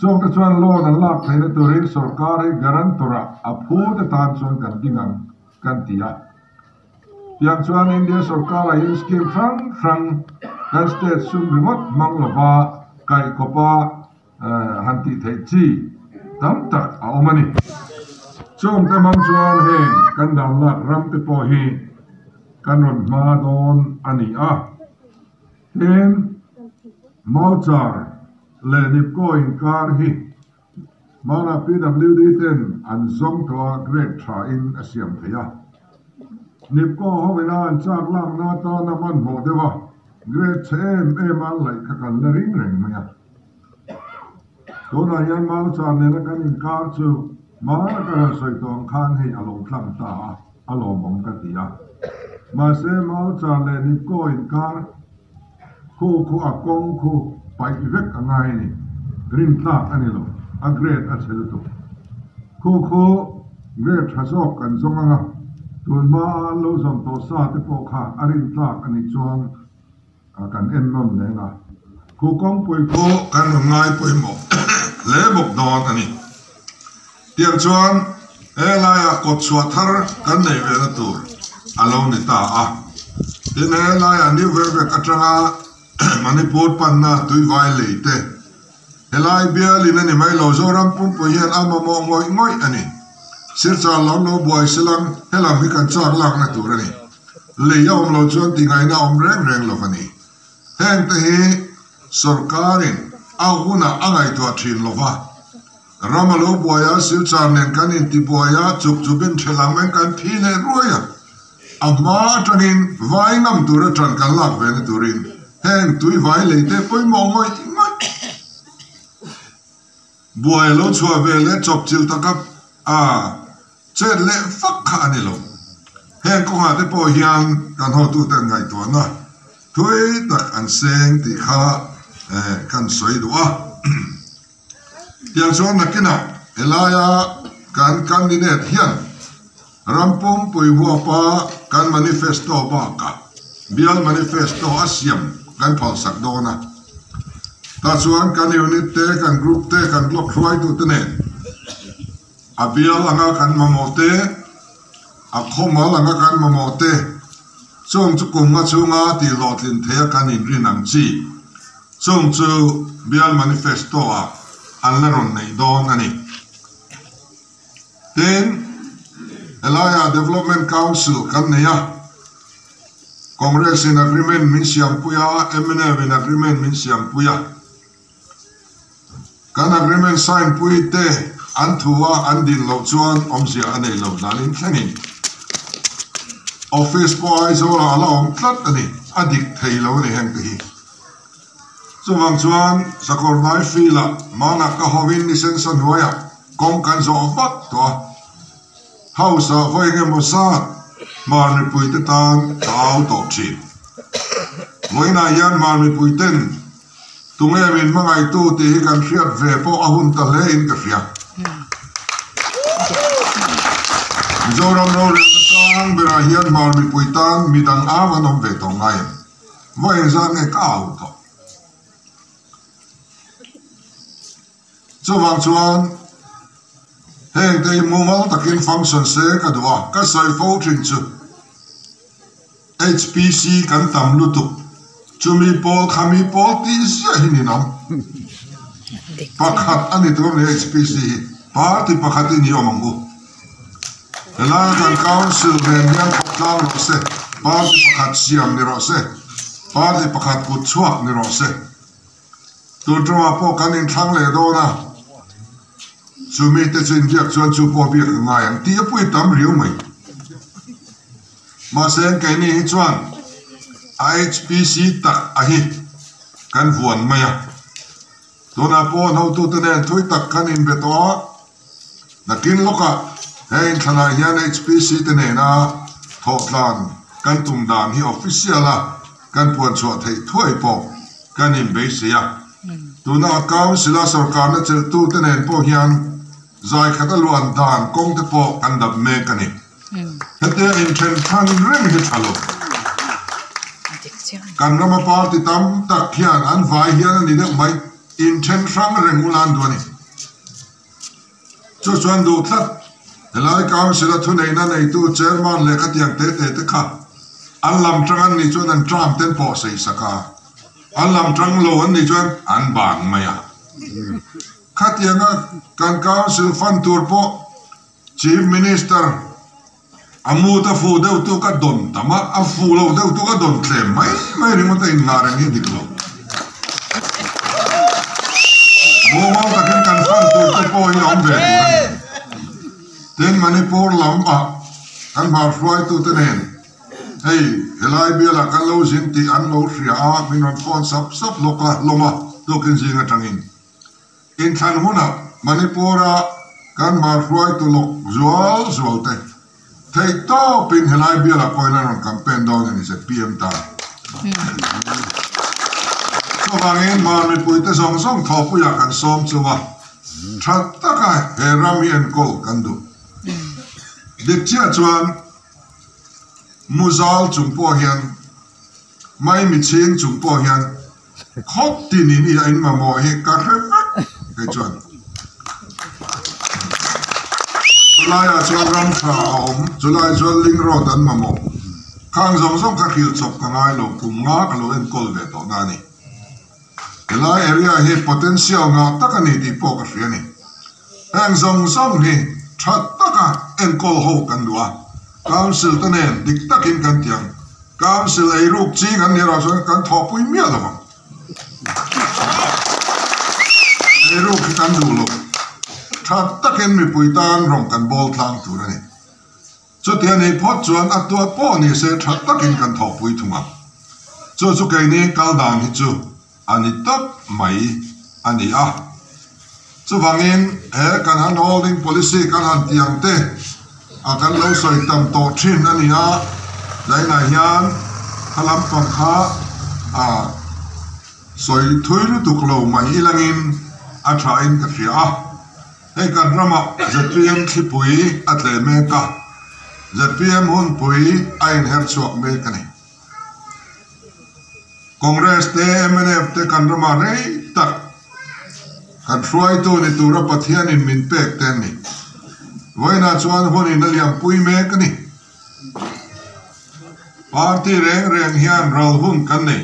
Chungte chuan loan an lak theihna turin sorkar hi guarantor ah a phu te tan chuan kan ding ang kan ti a. Tiang chuan India sorkar ah hian scheme hrang hrang kan state sum ringawt hmang lova kaihkawpa han tih theih chi tam tak a awm a ni. Chungte hmang chuan heng kan dan lak ram te pawh hi kan rawn hma dawn a ni a. Tin, Mauchar leh Nipko inkar hi hmana PWD ten an zawng tawh a grade tha in a siam thei a. Nipko ho ina an chak lakna atana hmanhmawh deuh a grade chhe em em a laih kha kan la ring reng mai a. Tunah hian Mauchar nena kan inkar chu hmana ka rawn sawi tawh ang khan hei a lo tlang ta a, a lawmawm ka ti a. Mahse Mauchar leh Nipko inkar Khu khu a kawng khu paih vek a ngai a ni. Rin tlak a ni lo, a grade a chhe lutuk. Khu khu grade tha zawk kan zawng ang a, tun hma a an lo zawn tawh sa te pawh kha a rin tlak a nih chuan kan en nawn leng a. Khu kawngpui khu kan rawn ngai pawimawh hle bawk dawn a ni. Tiang chuan he laiah kawt chhuah thar kan neih ve na tur a lo ni ta a. Tin, he laiah New Vervek atanga Manipur panna tuivai lei te helai bialin a ni mai lo, Zoram pumpui hian a mamawh ngawih ngawih a ni. Sirchar lam lo buai silang helam hi kan chak lakna tur a ni. Lei a awm lo chuan tingaihna a awm reng reng lo a ni. Heng te hi sorkarin a hunah a ngaihtuah thin lo va. Ram a lo buai a, Silchar nen kan intibuai a, chuk chu bin ṭhelh ang meng kan phi leh ruai a. A hma aṭangin vai ngam tur aṭan kan lak ve na turin heng tui vai lei te pawimawh ngawih ngawih buai a lo chhuah ve leh chawp chilh taka a chet leh vak kha a ni lo. Heng kawngah te pawh hian kan hotuten ngaihtuahna thui tak an seng tih kha kan sawi duh a. Tiang chuan nakinah helaia kan candidate hian ram pumpui huapa kan manifesto bakah bial manifesto a siam kan phalsak dawn a. Tah chuan kan unit te, kan group te, kan block hruaitute nen a bial anga kan mamawh te, a khawmal anga kan mamawh te chung chu kum nga chhunga tihhlawhtlin theia kan inrin ang chi. Chung chu bial manifesto ah an la rawn neih dawn a ni. Tin, helaiah Development Council kan nei a, Congress in agreement min siampui a, mnf in agreement min siampui a. Kan agreement sign pui te an thu a an din loh chuan awmzia a nei lo danin thlengin office pawh Aizawl ah a la awm tlat a ni, a dik thei lo a ni heng te hi. Chuvang chuan Sakawrhnai field ah Manah ka hawin ni sensa hnuaiah kawng kan zawh vat tawh a, House ah vawi engemaw zat Hmar mipuite tan ka au tawh thin. Vawiinah hian Hmar mipuiten Tunge min hmangaihtu tih hi kan hriat ve pawh a hun ta hle in ka hria. Mizoram rorelna sang berah hian hmar mipui tan midang au an awm ve tawh ngai em? Vawi engzat nge ka au tawh? Chuvang chuan heng te hi mumal takin function se ka duh a, ka sawi fo thin chu HPC kan tam lutuk, chumi pawl khami pawl tih ziah hi ninawm. Pakhat a ni tur a ni HPC hi, party pakhat i ni awm ang u. Helai kan council nen hian thawk tlang rawh se, party pakhat siam ni rawh se, party pakhat kut chhuak ni rawh se. Tun tawngah pawh kan inthlang leh dawn a, chu mite chu inbiak chuan chu pawh biak a ngai ang tih a pui tam riau mai. Mahse keini hi chuan a HPC tak a hi kan vuan mai a, tunah pawh hotute nen thui tak kan inbe tawh a, nakin lawkah he inthlanah hian HPC te nena thawhtlan kan tum dan hi official a kan puan chhuah theih thuai pawh kan inbeisei a. Tuna Council a sorkarna chelhtute nen pawh hian zai khat a luan dan kawng te pawh kan dap mek a ni. Hetia inthen than reng hi tha lo. Kan rama party tam tak hian an vai hian a ni deuh mai, inthen hrang reng ula an duh a ni. Chu chuan duh tlat, helai Council a thuneihna neitu Chairman leh khatiang te te te kha an lam tang an nih chuan an term ten pawh sei sak a, an lam tang lo an nih chuan an ban mai a. Khatianga kan Council fund tur pawh Chief Minister a mut a fuh deuh tu ka dawn tam a, a fuh lo deuh tu ka dawn tlem mai mai ringawt a innghah reng hi a dik lo. Mumal takin kan fan tur te pawh hi a awm ve tur a ni. Tin, Manipur lam ah kan hmar hruaitute nen hei helai bialah kan lo zin tih an lo hria a, min rawn phone sap sap lawk a, hlawm a, tukin zing atangin. Inthlan hunah Manipur-a kan hmar hruaitu lawk zual zual te theih tawpin helai bialah pawhin an rawn campaign dawn a ni zpm tan. Chuvangin hmar mipuite zawng zawng thawhpuiah kan sawm chu a, tha taka he ram hi enkawl kan duh. Dik chiah chuan Muzal chung pawh hian Maimi chhing chung pawh hian Khawp tinin i a in mamawh hi ka hre vek kei chuan. Chulaiah chuan ram tha a awm, chulai chuan ling road an mamawh. Khang zawng zawng kha hrilh chawp ka ngai lo, kum nga ka lo enkawl ve tawh na a ni. Helai area hi potential ngah tak a ni tih pawh ka hria a ni. Heng zawng zawng hi tha taka enkawl ho kan duh a, Council te nen dik takin kan ti ang. Council eiruk ching an nih erawh chuan kan thawhpui miah lo vang. Eiruk hi kan duh lo. Tha takin mipui tan rawng kan bawl tlang tur a ni. Chutia nih phawt chuan a tuah pawh ni se tha takin kan thawhpui thung ang. Chu chu keini kal dan hi chu a ni tawp mai a ni a. Chuvangin he kan hand holding policy kan han tih ang te a kan lo sawi tam tawh thin a ni a, zainah hian kha lampang kha a sawi thui lutuk lo mai ilangin a thain ka hria a. Hei kan ramah zpm thlipui a tleh mek a, zpm hunpui a inher chhuak mek a ni. Congress te, mnf te kan ramah rei tak kan hruaitu ni tura Pathianin min pek te an ni. Vawiinah chuan hunin a liampui mek a ni. Party reng reng hian ral hun kan nei.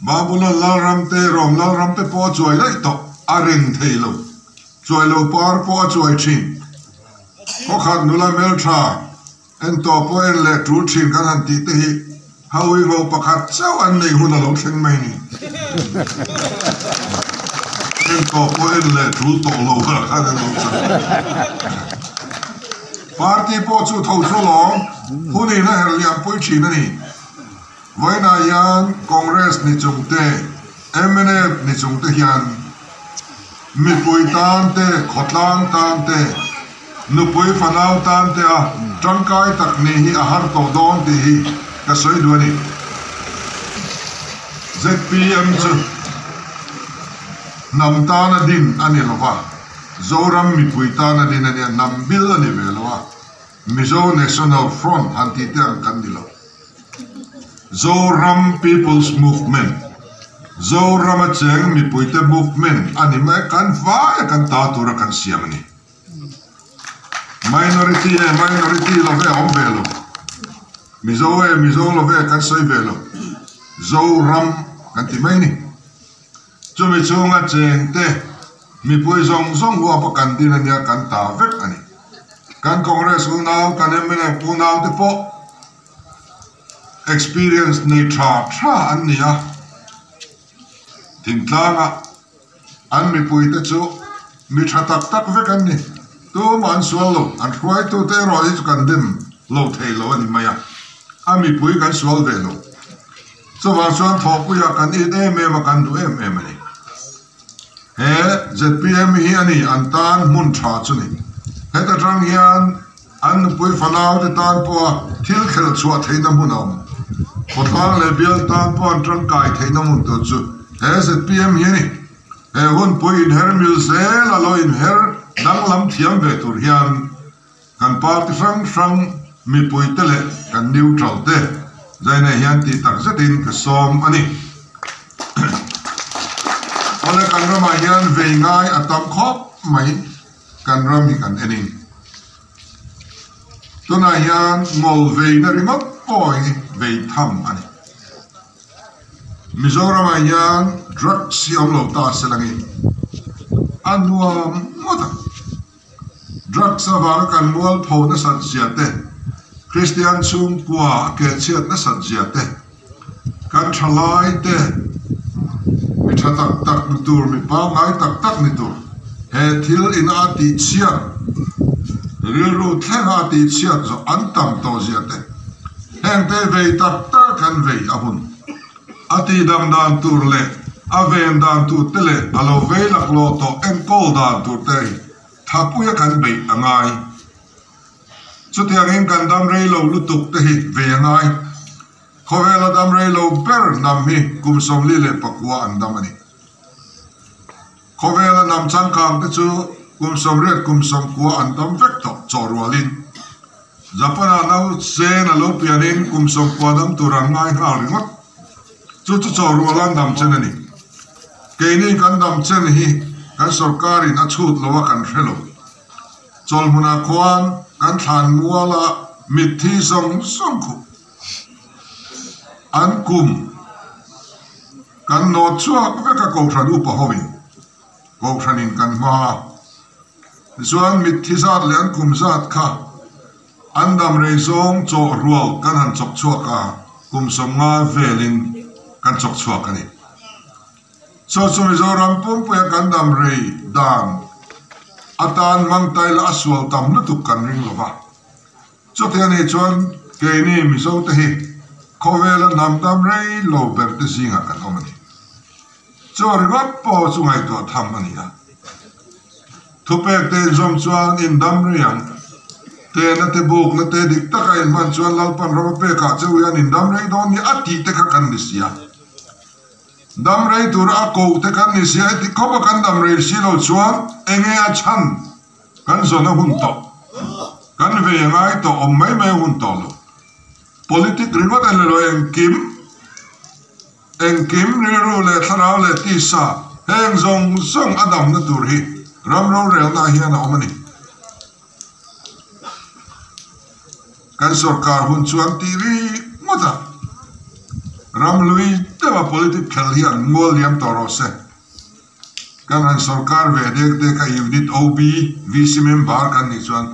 Babulon Lalram te, Rom Lalram te pawh a chuai daih tawh, a reng thei lo. Chuai lo par pawh a chuai thin. Khawkhat nula hmeltha En tawh pawh en leh tul thin kan han tih te hi Haui ngo pakhat chauh an neih hun a lo thleng mai ni. En tawh pawh en leh tul tawh lo kha khan an lo chang. Party pawh chu tho chu lawm hunin a herh liam pui thin a ni. Vawiinah hian Congress ni chung te, mnf ni chung te hian mipui tan te, khawtlang tan te, Nupui fanau tan te a tangkai tak nih hi a har tawh dawn tih hi ka sawi duh a ni. Zpm chu hnam tana din a ni lo va, Zoram mipui tana din a nia, hnam bil a ni ve lo a, Mizo National Front han tih te ang kan ni lo. Zoram People's Movement, Zorama cheng mipuite movement a ni mai, kan vaia kan ta tura kan siam a ni. Minority e minority lo ve a awm ve lo. Mizo e Mizo lo ve kan sawi ve lo. Zoram kan ti mai ni. Chumi chhunga cheng te mipui zawng zawng huapa kan din ania kan ta vek a ni. Kan Congress unau, kan mnf unau te pawh experience nei tha tha an ni a. Thingtlanga An mipuite chu mi tha tak tak vek an ni. Tumah an sual lo. An hruaitute erawh hi chu kan dem lo thei lo a ni mai a. A mipui kan sual ve lo. Chuvang chuan thawhpuiah kan it em em a, kan duh em em a ni. He zpm hi a ni an tan hmun tha chu ni. Heta tang hian an nupui fanaute tan pawha thil khelh chhuah theihna hmun a awm. Khawtlang leh bial tan pawh an tangkai theihna hmun tur chu he zpm hi a ni. He hunpui inher mil zel a lo inher danglam thiam ve tur hian kan party hrang hrang mipuite leh kan neutral te zainah hian tih tak zetin ka sawm a ni. Awle kan ramah hian vei ngai a tam khawp mai. Kan ram hi kan enin. Tunah hian ngawl veina ringawt pawh hi vei tham a ni. Mizoramah hian drugs hi awm lo ta se langin a nuam ngawt ang. Drugs avanga kan mualpho nasat zia te, Kristian chhungkua a kehchhiat nasat zia te, kan thalai te mi tha tak tak ni tur, mi pangngai tak tak ni tur, he thil ina a tihchhiat, rilru thlenga a tihchhiat zawh an tam tawh zia te, hengte vei tak tak kan vei a hun. A tihdam dan tur leh a ven dan tur te leh a lo vei laklawh tawh enkawl dan tur te hi thapuia kan beih a ngai. Chutiangin kan dam rei lo lutuk te hi vei a ngai. Khawvela dam rei lo ber hnam hi kum 44 an dam a ni. Khawvela hnam changkang te chu kum 80 kum 90 an dam vek tawh chaw rualin. Japan-ah nau sen a lo pianin kum 90 dam tur an ngai nghal ringawt. Chu chu chaw ruala dam chen a ni. Keini kan dam chen hi kan sorkarin a chhut lo a kan hre lo. Chawlhmunah khuan kan thlan muala mitthi zawng zawng khuh an kum kan nawt chhuak vek a Kohhran upa hoin Kohhranin kan hma a. Tichuan mitthi zat leh an kum zat kha an dam rei zawng chaw rual kan han chawk chhuak a, kum 50 velin kan chawk chhuak a ni. Chaw chu Mizoram pumpuia kan dam rei dan atan mangtai la a sual tam lutuk kan ring lo va. Chuti a nih chuan keini Mizote hi khawvela hnam dam rei lo ber te zingah kan awm a ni. Chaw ringawt pawh chu ngaihtuah tham a ni a. Thupek te inzawm chuan indam rei ang. Tehna te bukna te dik taka inhman chuan Lalpan ram a pekah cheu hian indam rei dawn ni a tih te kha kan ni si a. Dam rei tura a koh te kan ni sia heti khawpa kan dam rei si lo chuan enge a chhan kan zawn a hun tawh. Kan ve ngai tawh awm mai mai a hun tawh lo. Politic ringawt a ni lo engkim engkim rilru leh thlarau leh tisa heng zawng zawng a damna tur hi ram rorelna ah hian a awm a ni. Kan sorkar hun chuan tih rik ngawt a, ram lui deuha politic khel hi an mual liam tawh rawh se. Kan han sorkar ve dek dek a unit OB, VC member kan nih chuan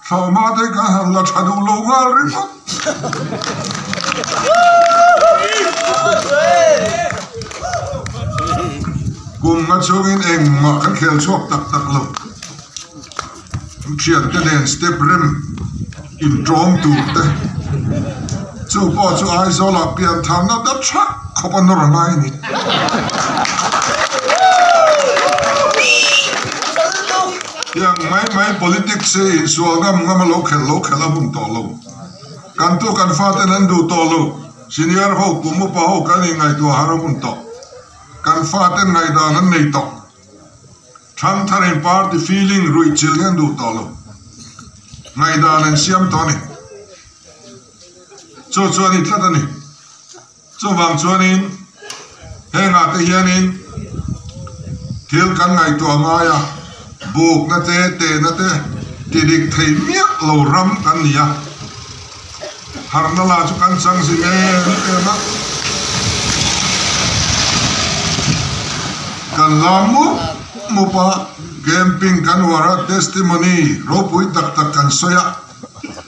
thlawhhma te kan han la tha duh lo nghal ringawt. Kum nga chhungin engmah kan khel chhuak tak tak lo. Thiante nen step rem intawm tur te chu pawh chu Aizawl ah pian tharna ta thak khawp a nawr a ngai a ni. Tiang mai mai politics hi insual ngam ngam a lo khelh lo khelh a hun tawh lo. Kan tu kan faten an duh tawh lo. Senior ho kum upa ho kan inngaihtuah har a hun tawh. Kan faten ngaihdan an nei tawh. Thangtharin party feeling ruih chilh hian duh tawh lo. Ngaihdan an siam tawh a ni. Chu chu a ni tlat a ni. Chuvang chuanin hengah te hianin thil kan ngaihtuah ngai a, bukna te, tehna te ti dik thei miah lo ram kan ni a. Harhna lah chu kan chang zing em em a, kan lam mup mup a, camping kan uar a, testimony ropui tak tak kan sawi a,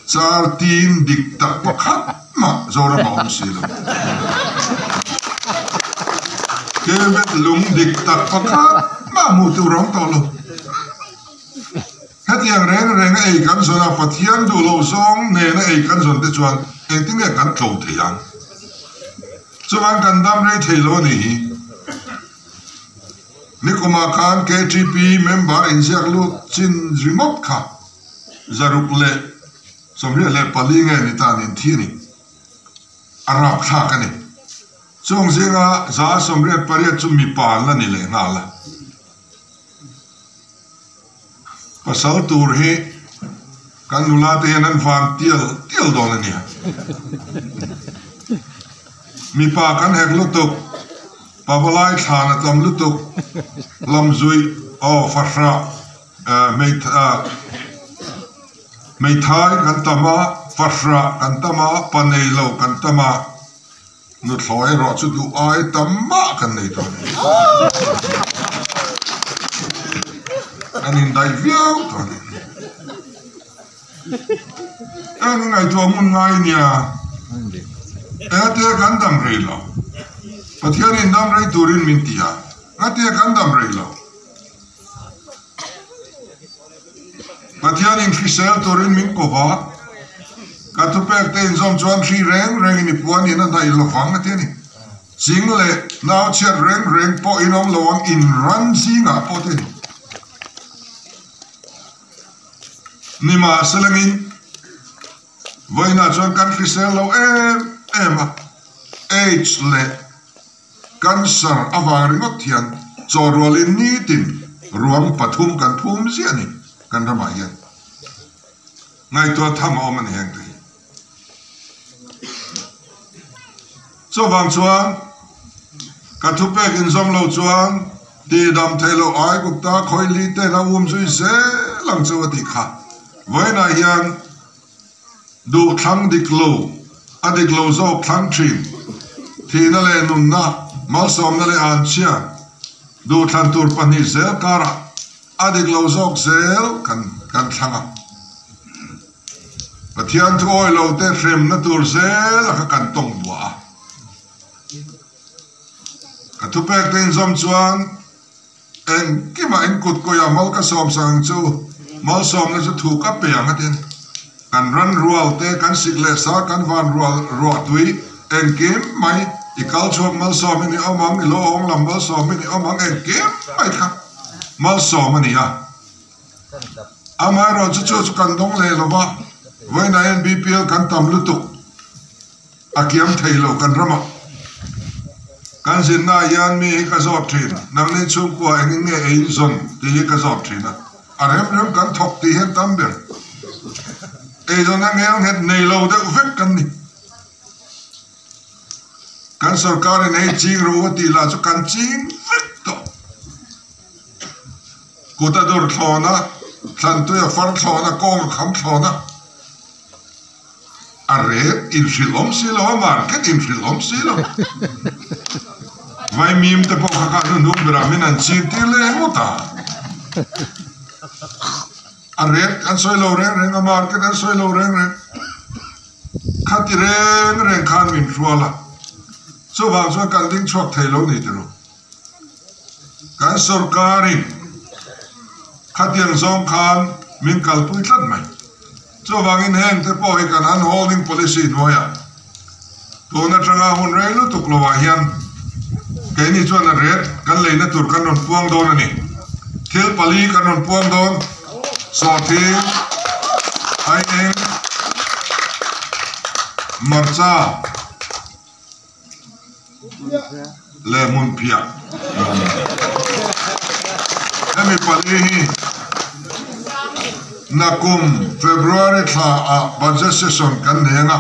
char team dik tak pakhat mah Zoram a awm si lo. Kemet lung dik tak pakhat mah hmuh tur a awm tawh lo. Hetiang reng reng a ei kan zawn a, Pathian duh loh zawng nena ei kan zawn te chuan engtin nge kan tlo thei ang? Chuan kan dam rei thei lo a nih hi. Nikumah khan KTP member inziak lut chin ringawt kha 624 nge ni ta nin thi a ni. A rapthlak a ni. Chung zinga 188 chu mipa an la ni lehnghal a. Pasal tur hi kan nula te hian an van tial tial dawn a nia. Mipa kan hek lutuk, pavalai thlan a tam lutuk, lamzui, aw fahrah, Hmeithai kan tam a, fahrah kan tam a, pa nei lo kan tam a, nuthlawi erawh chu duh ai tam mah kan nei tawh a ni. Kan indaih viau tawh a ni. Eng ngaihtuah hmun ngai nia, engate kan dam rei lo. Pathianin dam rei turin min ti a, engate kan dam rei lo. Pathianin hrisel turin min ko va, ka thupek te inzawm chuan hri reng rengin i puan in a hnaih lo vang a ti a ni. Ching leh nau chhiat reng reng pawh in awm lo ang in ran zingah pawh a ti a ni. Nimahselangin vawiinah chuan kan hrisel lo em em a, AIDS leh Cancer avang ringawt hian chaw rualin nitin ruang pathum kan phum ziah a ni kan ramah hian. Ngaihtuah tham a awm a ni heng te hi. Chuvang chuan ka thupek inzawm lo chuan tihdam theih loh ai Gupta khawili ten a um zui zel ang chu a tih kha. Vawiinah hian Duh thlang dik lo, a dik lo zawk thlang thin. Thihna leh nunna, malsawmna leh anchhia, duhthlan tur pahnih zel karah a dik lo zawk zel kan kan thlang a. Pathian thu awi lo te hremna tur zel a kha kan tawng buah a. Ka thupek te inzawm chuan Engkimah in kut kawiah mal ka sawm sak ang chu, malsawmna chu thu ka pe ang a ti a ni. Kan ran rual te, kan sik leh sa, kan van rual ruahtui engkim mai, i kal chhuak malsawmin i awm ang, i lo awng lam malsawmin i awm ang, engkim mai kha malsawm a ni a. Amaherawhchu chu chu chu kan dawng leh lo va, vawiinah hian BPL kan tam lutuk. A kiam thei lo kan ramah. Kan zinna ah hian mi hi ka zawt thin, nangni chhungkua engin nge ei in zawn tih hi ka zawt thin a, a rem rem kan thawk tih hian tam ber. Eizawn a ngel nghet nei lo deuh vek kan ni. Kan sorkar in ei ching ro a tih lah chu kan ching vek tawh. Kut a dur thlawn a, thlantui a far thlawn a, kawng a kham thlawn a. A rep inhrilh awm si lo, a market inhrilh awm si lo. Vaimim te pawh kha kha hnuhnung berah min han chir tir leh ngawt a. A rep an sawi lo reng reng, a market an sawi lo reng reng. Khati reng reng khan min hrual a. Chuvang chuan kan ding chhuak thei lo ni tiro. Kan sorkarin khatiang zawng khan min kalpui tlat mai. Chuvangin heng te pawh hi kan unholding policy hnuaiah tun atanga hun rei lutuk lovah hian keini chuan a ret kan leina tur kan rawn puang dawn a ni. Thil pali kan rawn puang dawn, Sawhthing, Aieng, Marcha, leh hmunphiah hemi pali hi nakum February thla ah budget session kan nei ang a,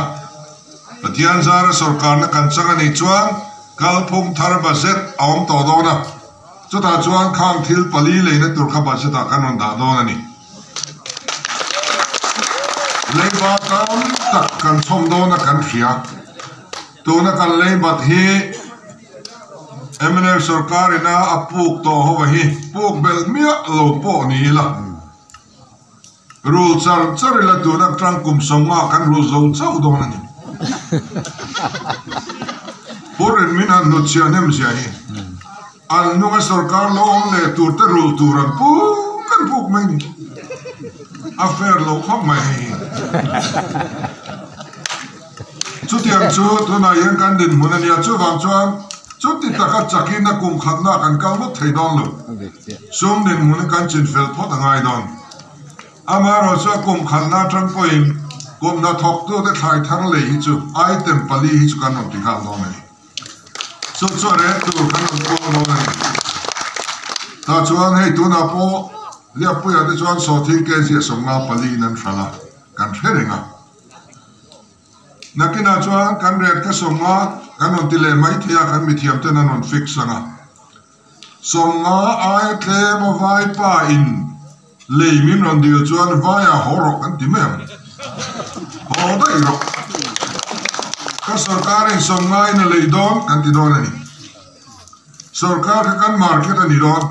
Pathian zara sorkarna kan chang a nih chuan kalphung thar budget a awm tawh dawn a, chutah chuan khang thil pali leina tur kha budget ah kan rawn dah dawn a ni. Leiba tam tak kan chhawm dawn a kan hria. Tuna kan leibat hi mnf sorkar ina a puk tawh ho hi puk belh miah lo pawh ni ila rul char char ila tuna atang kum sawmnga kan rul zo chauh dawn a ni. Pur in min han hnut chhiah hnem zia hi an hnunga sorkar lo awm leh tur te rul tur an puk an puk mai ni. A fair lo khawp mai hei hi. Chutiang chu tunah hian kan dinhmun a nia, chuvang chuan chuti taka chakin a kum khatna kan kal ngawt thei dawn lo. Sum dinhmun hi kan chinfel phawt a ngai dawn. Amaherawh chu a kum khatna atang pawhin kum hnathawktute thlai thar lei hi chu item pali hi chu kan rawn ti nghal dawn a ni. Chu chu a rel tur kan rawn puang dawn a ni. Tah chuan hei tunah pawh Liapuia te chuan sawhthing kg a 54 in an hralh a, kan hre reng a. Nakinah chuan kan ret kha 50 kan rawn ti leh mai thei a, kan mithiam ten an rawn fix ang a. 50 aia tlem a vaipa in Lei min rawn dil chuan vaiah haw rawh kan ti mai ang. Haw daih rawh. Ka sorkarin sawmngaiin a lei dawn kan ti dawn a ni. Sorkar kha kan market a ni dawn.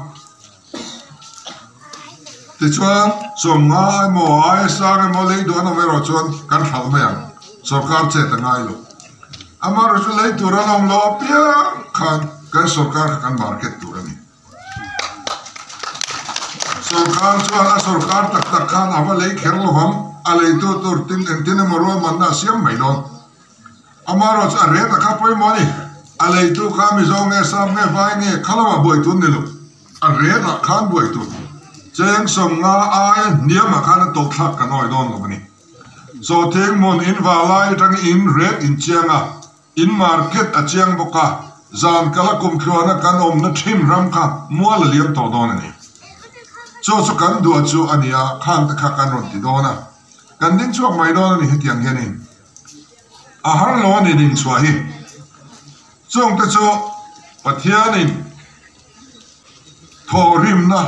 Tichuan, sawmnga emaw aia sang emaw lei duh an awm erawh chuan kan hralh mai ang. Sorkar chet a ngai lo. Amaherawhchu lei tur an awm loh apiang khan kan sorkar kha kan market tur a ni. Sorkar chuan a sorkar tak tak khan a va lei kher lo vang, a leitu tur tin engtin emaw ruahmanna a siam mai dawn. Amaherawhchu a reta kha pawimawh a ni. A leitu kha Mizo nge Sap nge Vai nge kha lamah buai tun ni lo. A retah khan buai tun. Cheng sawmnga aia hniamah khan a tawlhthlak kan awi dawn lo a ni. Sawhthing hmun in valai atangin in ret in chiang a. In market a chiang bawk a, zan kala kum tluana kan awmna thin ram kha mual a liam tawh dawn a ni. Chaw chu kan duah chu a ni a, khang te kha kan rawn ti dawn a, kan ding chhuak mai dawn a ni hetiang hianin a har lo a ni ding chhuah hi. Chungte chu Pathianin Thawhrimna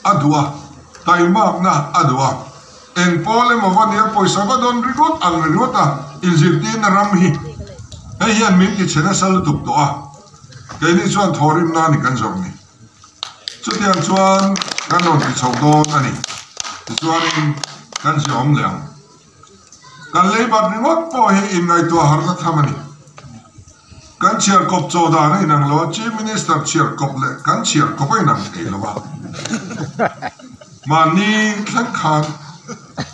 a duh a, taimakna a duh a, eng pawl emaw va nia pawisa va dawn ringawt ang ringawt a inzirtirna ram hi hei hian min ti chhe nasa lutuk tawh a, keini chuan thawhrimna a ni kan zawrh ni. Chutiang chuan kan rawn ti chho dawn a ni. Tichuanin kan ziaawm leh ang. Kan leibat ringawt pawh hi inngaihtuah harna tham a ni. Kan chhiarkawp chaw dan a inang lo a, Chief Minister chhiarkawp leh kan chhiarkawp a inang thei lo a. Mahni thleng khan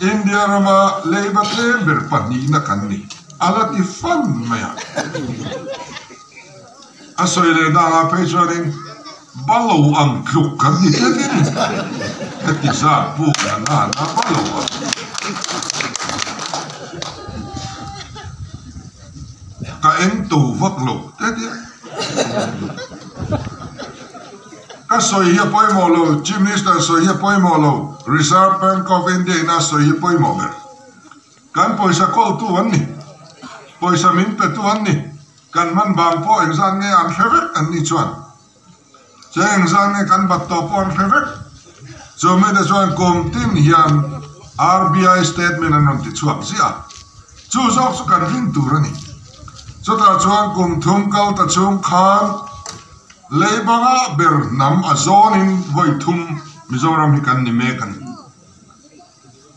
India rama leiba tlem ber pahnihna kan ni, a la ti fan mai a. A sawi leh danah phei chuanin Balo ang tluk kan ni tletin heti zat puk na nana balo ang. Ka eng to vak lo te tia. Ka sawi hi a pawimawh lo, Chief Minister sawi hi a pawimawh lo, Reserve Bank of India in a sawi hi a pawimawh ber. Kan pawisa kawltu an ni, pawisa min petu an ni. Kan hman bang pawh engzat nge an hre vek an ni chuan che engzat nge kan bat tawh pawh an hre vek. Chu mite chuan kum tin hian RBI statement an rawn ti chhuak ziah a, chu zawk chu kan rin tur a ni. Chutah chuan kum thum kal ta chhung khan lei banga ber hnam a zawnin vawi thum Mizoram hi kan ni mek a ni.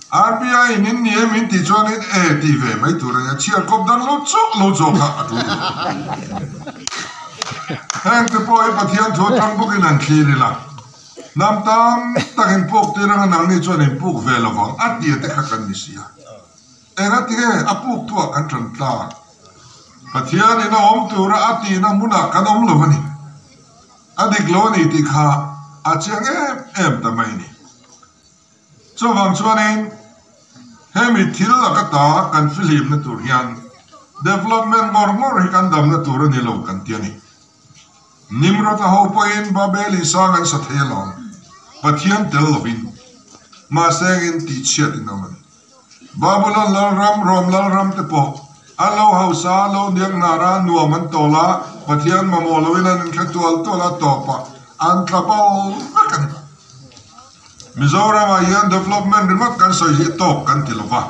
RBI in in ni em in tih chuan in e tih ve mai tur a nia, chhiar kawp dan lo chauh lo zawk kha a tul lo. Heng te pawh hi Pathian thu atang bawkin an thlir ila, hnam tam tak in puk tir anga nangni chuan in puk ve lo vang a tia te kha kan ni si a. Enga tinge a puk tu ah kan tan tla? Pathian in a awm tura a tihna hmunah kan awm lo a ni. A dik lo a ni tih kha a chiang em em ta mai a ni. Chuvang chuanin hemi thil laka ta kan fihlimna tur hian development ngawr ngawr hi kan damna tur a ni lo kan ti a ni. Nimrod-a ho pawhin Babel in sang an sa thei alawm, Pathian tel lovin, mahse engin tihchhiat in awm a ni. Babulon lalram, Rom lalram te pawh an lo hausa a, lo niak hnar a, nuam an tawl a, Pathian mamawh loin an inhre tual tual a, tawpah an tla bo vek a ni. Mizoramah hian development ringawt kan sawi hi tawk kan ti lova,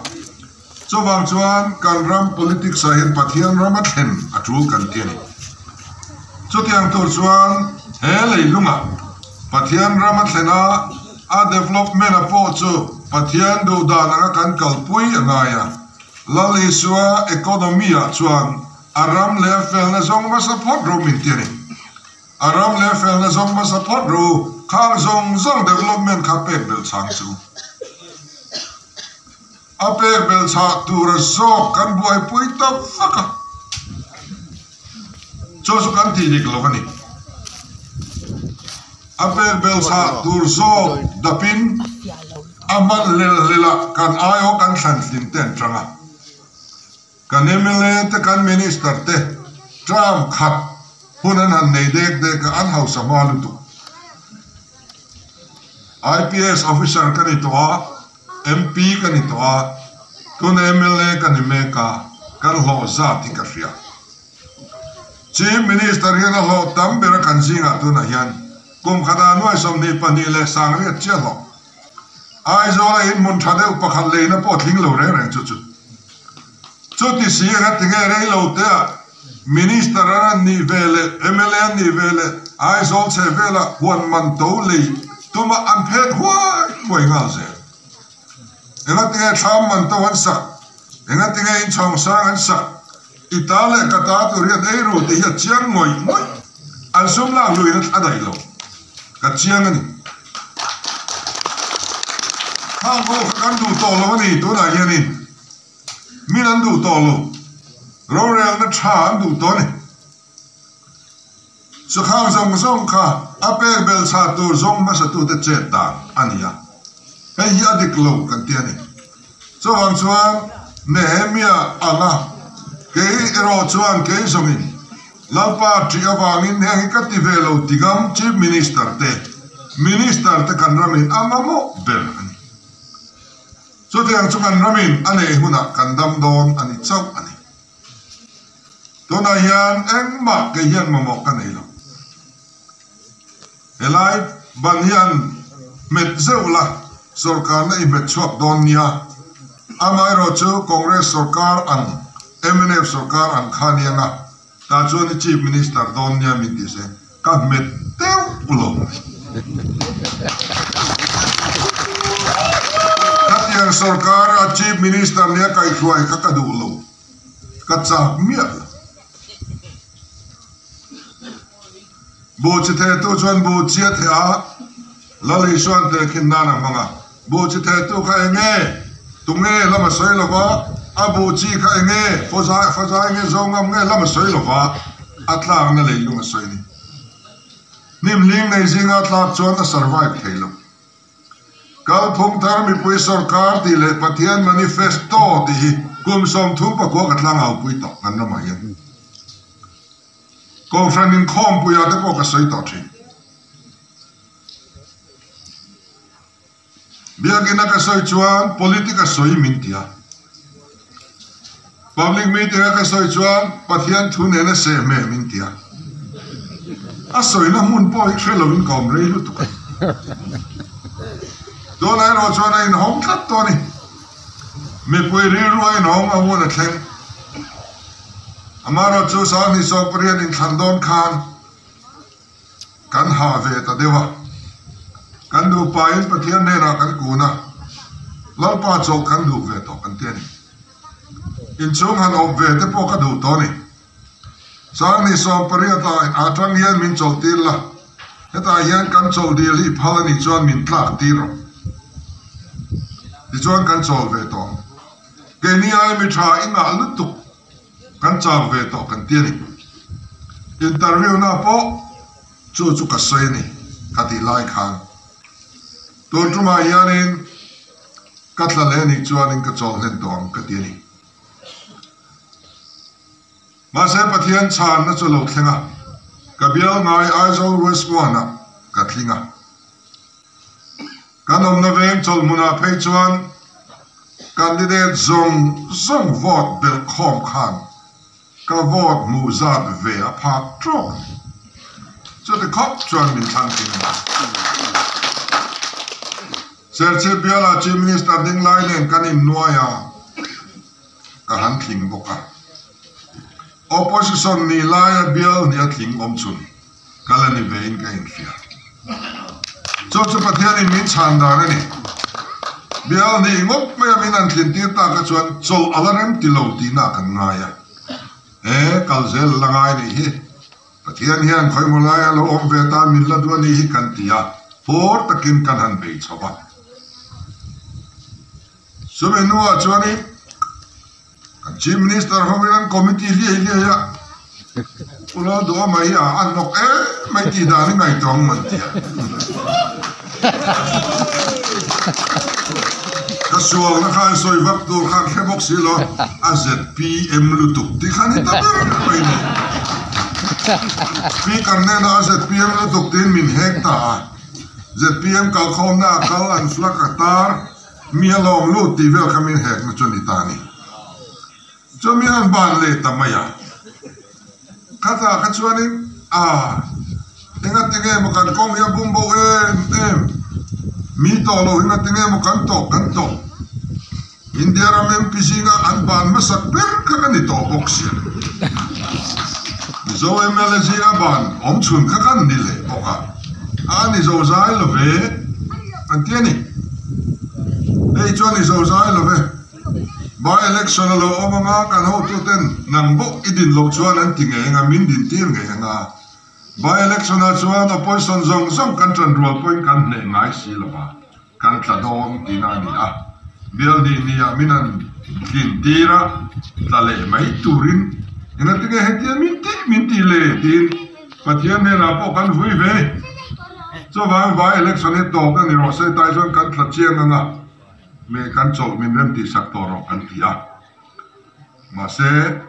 chuvang chuan kan ram politics ah hian Pathian ram a thlen a tul kan ti a ni. Chutiang tur chuan he leilungah Pathian ram a thlen a, a development a pawh chu Pathian duh dan anga kan kalpui a ngai a. Lal Isua economy ah chuan a ram leh a felna zawng hmasa phawt ro min ti a ni. A ram leh felna zawng hmasa phawt ru, khang zawng zawng development kha pek belh chhang chu. A pek belh chhah tura zawk kan buaipui ta vak a, chu chu kan tih dik lo a ni. A pek belh chhah tur zawk dapin a hman hlel hlelah kan aiawh kan thlan hlim te an chang a. Kan mla te kan minister te term khat hun an han nei dek dek a, an hausa hma lutuk. IPS officer ka ni tawh a, MP ka ni tawh a, tuna mla ka ni mek a, kan hlawh zat hi ka hria. Chief Minister hian a hlawh tam ber a kan zingah tunah hian kum khatah nuai 22 leh sangriat chiah hlawh. Aizawla inhmun tha deuh pakhat leina pawh tling lo reng reng chu chu. Chuti si eng a tinge rei lo te ah Minister an an nih ve leh mla an nih ve leh Aizawl chhe vela huan man to lei tuma an phet huai huai nghal zel. Eng a tinge thlam man to an sak, eng a tinge inchhawng sang an sak, i ta leh ka ta tur hian ei ru tih hi a chiang ngawih ngawih. An sum lak luin a thla daih lo. Ka chiang a ni. Khang ho kha kan duh tawh lo a ni tunah hianin. Min an duh tawh lo. Rorelna tha an duh tawh a ni. Chukhang zawng zawng kha a pek bel chhah tur zawng hmasatute chet dan a ni a, hei hi a dik lo kan ti a ni. Chuvang chuan Nehemia anga kei erawh chuan kei zawngin Lalpa ṭih avangin heng hi ka ti ve lo ti ngam Chief Minister te, Minister te kan ramin a mamawh ber a ni. Chutiang chu kan ramin a neih hunah kan dam dawn a ni chauh a ni. Tunah hian engmah kei hian mamawh ka nei lo. Helai ban hian hmet zeuh la, sorkarna i hmet chhuak dawn nia. Amaherawh chu Congress sorkar ang, mnf sorkar ang kha nia nga, tah chuan i Chief Minister dawn nia min ti se, ka hmet deuh lo. Khatiang sorkar a Chief Minister nia kaihhruai kha ka duh lo. Ka chak miah lo. Buh chi thehtu chuan buh chi a theh a, Lal Isua'n tehkhin nan a hmang a. Buh chi thehtu kha eng nge? Tunge lam a sawi lo va, a buh chi kha eng nge? Fawzai fawzai nge Zongam nge lam a sawi lo va, a tlakna leilung a sawi a ni. Hnimhling nei zinga tlak chuan a survive thei lo. Kalphung thar mipui sorkar tih leh Pathian manifesto tih hi kum 34 ka tlang aupui tawh kan ramah hian Kohhran inkhawmpuiah te pawh ka sawi tawh thin. Biakina ka sawi chuan politic a sawi min ti a, Public meeting a ka sawi chuan Pathian thu nena sehmeh min ti a. A sawina hmun pawh hi hre lovin ka awm rei lutuk a. Tunah erawh chuan a inhawng tlat tawh a ni. Mipui rilru a inhawng a hun a thleng. Amaherawhchu 28 inthlan dawn khan Kan hah ve ta deuh a, kan nupain Pathian hnenah kan kun a, Lalpa chawlh kan duh ve tawh kan ti a ni. Inchhung han awp ve te pawh ka duh tawh a ni. 28 ah atang hian min chawlh tir la, hetah hian kan chawlh dil hi phal a nih chuan min tlak tir rawh. Tichuan kan chawl ve tawh ang. Keini ai mi tha i ngah lutuk. Kan chak ve tawh kan ti a ni. Interview na pawh chu chu ka sawi a ni ka tih lai khan tun tumah hianin ka tla leh anih chuanin ka chawl hlen tawh ang ka ti a ni. Mahse Pathian chhanna chu lo thleng a, ka bial ngai Aizawl West One-ah ka tling a. Kan awmna veng chawlhmunah phei chuan candidate zawng zawng vote belh khawm khan ka vote hmuh zat ve a phak tawk a ni. Chuti khawp chuan min thlang thin a ni. Serchhip bialah Chief Minister ding lai nen kan innuai a, ka han tling bawk a. Opposition nih laia bial hnih a tling awm chhun. Ka la ni vein ka inhria. Chu chu Pathianin min chhan dan a ni. Bial hnih ngawt maia min han thlin tir tak a chuan chawlh a la rem ti lo tihna kan ngai a. E, kal zel a la ngai nih hi. Pathian hian khawimaw laia lo awm ve tan min la duh a nih hi kan ti a, fawr takin kan han bei chho va. Chumi hnuah chuanin. Kan Chief Minister ho hian committee hliai hliai a Pu Lalduha mai hi a an nawk em mai tih dan hi ngaihtuah ang man tia. Ka sualna khan sawi vak tur khan hre bawk si lo a ZPM lutuk tih khan hi ta ber mai ni. Speaker nena a ZPM lutuk tiin min hek ta a. ZPM kalkhawmna a kal an flag a tar. Mi a lawm lut tih vel kha min hekna chu ni ta a ni. Chuan mi han ban leh ta mai a. Khatah kha chuanin, A, enga tinge maw kan kawng hi a bum bo em em? Mi tawh lo hi ngatinge maw kan tawh kan tawh. India ram MP zinga an ban hmasak ber kha ka ni tawh bawk sia. Mizo mla zinga ban awm chhun kha kan ni leh bawk a, a ni zozai lo ve an ti a ni. Hei chuan ni zozai lo ve. By election a lo awm anga kan hotuten nang bawk i din loh chuan an ti ngei anga min din tir ngei anga. By election ah chuan opposition zawng zawng kan tan rual pawhin kan hneh ngai si lo va, kan tla dawn tihna a ni a. Bial nih ni ah min han tlin tir a, tla leh mai turin engatinge hetia min tih min tih le tiin Pathian hnenah pawh kan vui ve. Chuvang by election hi tawp na ni rawh se tai chuan kan tla chiang anga me kan chawlh min rem tih sak tawh rawh kan ti a. Mahse,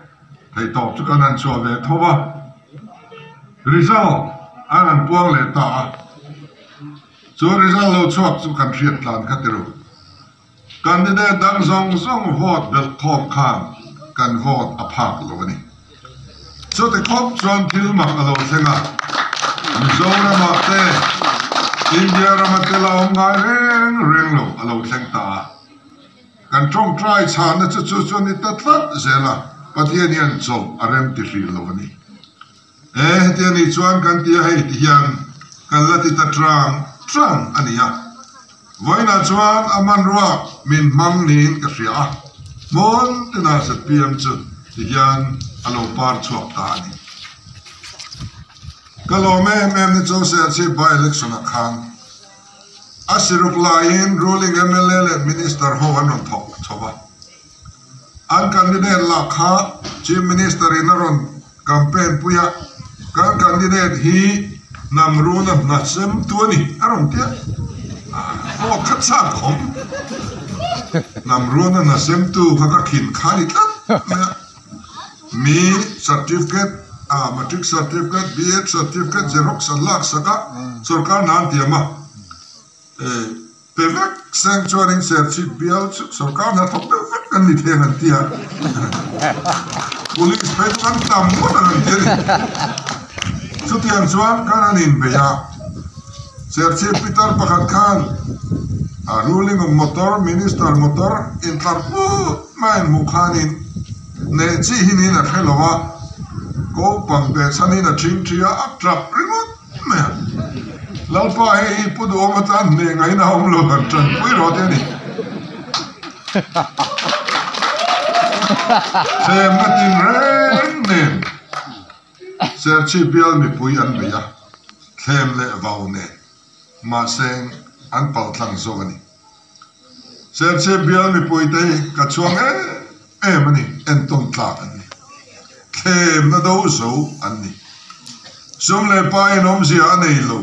theihtawp chu kan han chhuah ve tho va, result an han puang leh ta a, chu result lo chhuak chu kan hriat tlan kha ti ru. Candidate dang zawng zawng vote belh khawm khan kan vote a phak lo a ni. Chuti khawp chuan thil mak a lo thleng a, Mizoramah te, India rama te la awm ngai reng reng lo a lo thleng ta a. Kan tawngtai chhahna chu chu chu a ni ta tlat zel a, Pathian hian chawlh a rem ti hrih lo a ni. E, heti a nih chuan kan ti a hei ti hian kan la ti ta tang tang a ni a. Vawiinah chuan a hmanrua min hmang niin ka hria a, hmun tinah zpm chu ti hian a lo par chhuak ta a ni. Ka lawm em em ni chu Serchhip by election ah khan A siruk laiin ruling mla leh minister ho an rawn thawk chho a. An candidate lah kha Chief Minister in a rawn campaign pui a, kan candidate hi hnam runa hna sem tu a ni a rawn ti a. Vote kha chak awm. Hnam runa hna sem tu kha ka khin kha ni tlat mai a. Mi certificate, matric certificate, B.Ed certificate xerox an lak sak a, sorkar hna an tiam a, pe vek seng chuanin Serchhip bial chu sorkar hna thawk deuh vek an ni theng an ti a, police phei chu kan tam ngawt ang an ti a ni. Chutiang chuan kan han inbei a, Serchhip pitar pakhat khan a ruling of motor, minister motor intlar put mai an hmuh khanin neh chi hi niin a hre lo a, kopang beh chhanin a ṭhing ṭhi a, a ṭap ringawt mai a. Lalpa hei hi Pu Duhawm atan hneh ngaihna a awm lo han ṭanpui rawh te a ni. Thlemna tinreng nen Serchhip bial mipui an bei a, thlem leh vau nen mahse an paltlang zawk a ni. Serchhip bial mipuite hi ka chhuang em em a ni, entawn tlak an ni. Thlemna do zo an ni. Sum leh pa in awmzia a nei lo.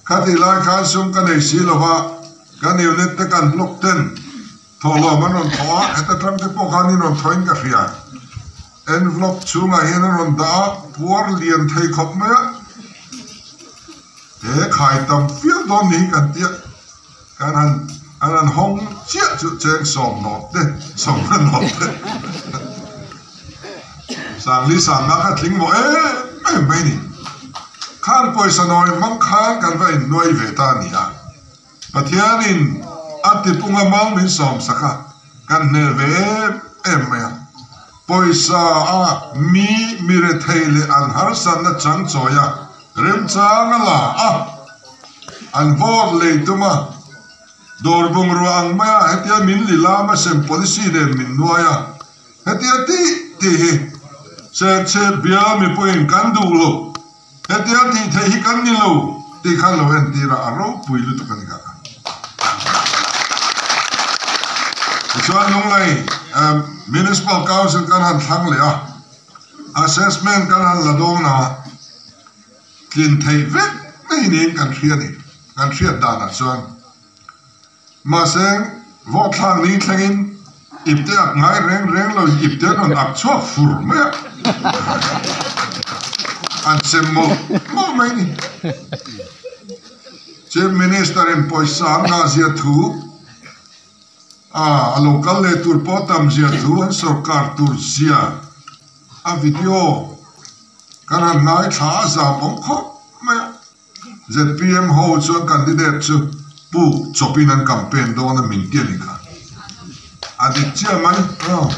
Khatih lai khan sum ka nei si lo va, kan unit te kan block ten thawhlawm an rawn thawh a, heta tang te pawh khan in rawn thawhin ka hria. Envelope chhungah hian an rawn dah a, puar lian thei khawp mai a. He khai tam fial dawn ni hi kan tia kan han an han hawng chiah chu cheng sawm nawt te sawmna nawt te Sangli sangna kha tling mawh em em mai ni. Khang pawisa nawi hmang khan kan va innuai ve ta a ni a. Pathianin a tipunga mal min sawm sak a, kan hneh ve em em mai a. Pawisa a mi mi rethei leh an harsatna chang chawi a, remchang a la a, an vote lei tum a, dawr bungrua ang mai a, hetia min li lam a sem policy nen min nuai a, hetia tih tih hi Serchhip bial mipuiin kan duh lo, hetia tih theih hi kan ni lo tih khan lo entir a, a ropui lutuk a ni kha. Tichuan Lunglei Municipal Council kan han thlang leh a, Assessment kan han la dawn a, tlin theih vek mai niin kan hria ni, kan hriat danah chuan. Mahse, vote thlak ni thlengin ipte ak ngai reng reng lo in ipte an rawn ak chhuak fur mai a, an sem mawlh mawlh mai ni. Chief Minister in pawisa an ngah zia thu, A, a lo kal leh tur pawh tam zia thu an sorkar tur zia a video kan han ngaithla a zam awm khawp mai a. Zpm ho chuan candidate chu. Puk chawpin an campaign dawn a min ti a ni kha. A dik chiah mai. Aw.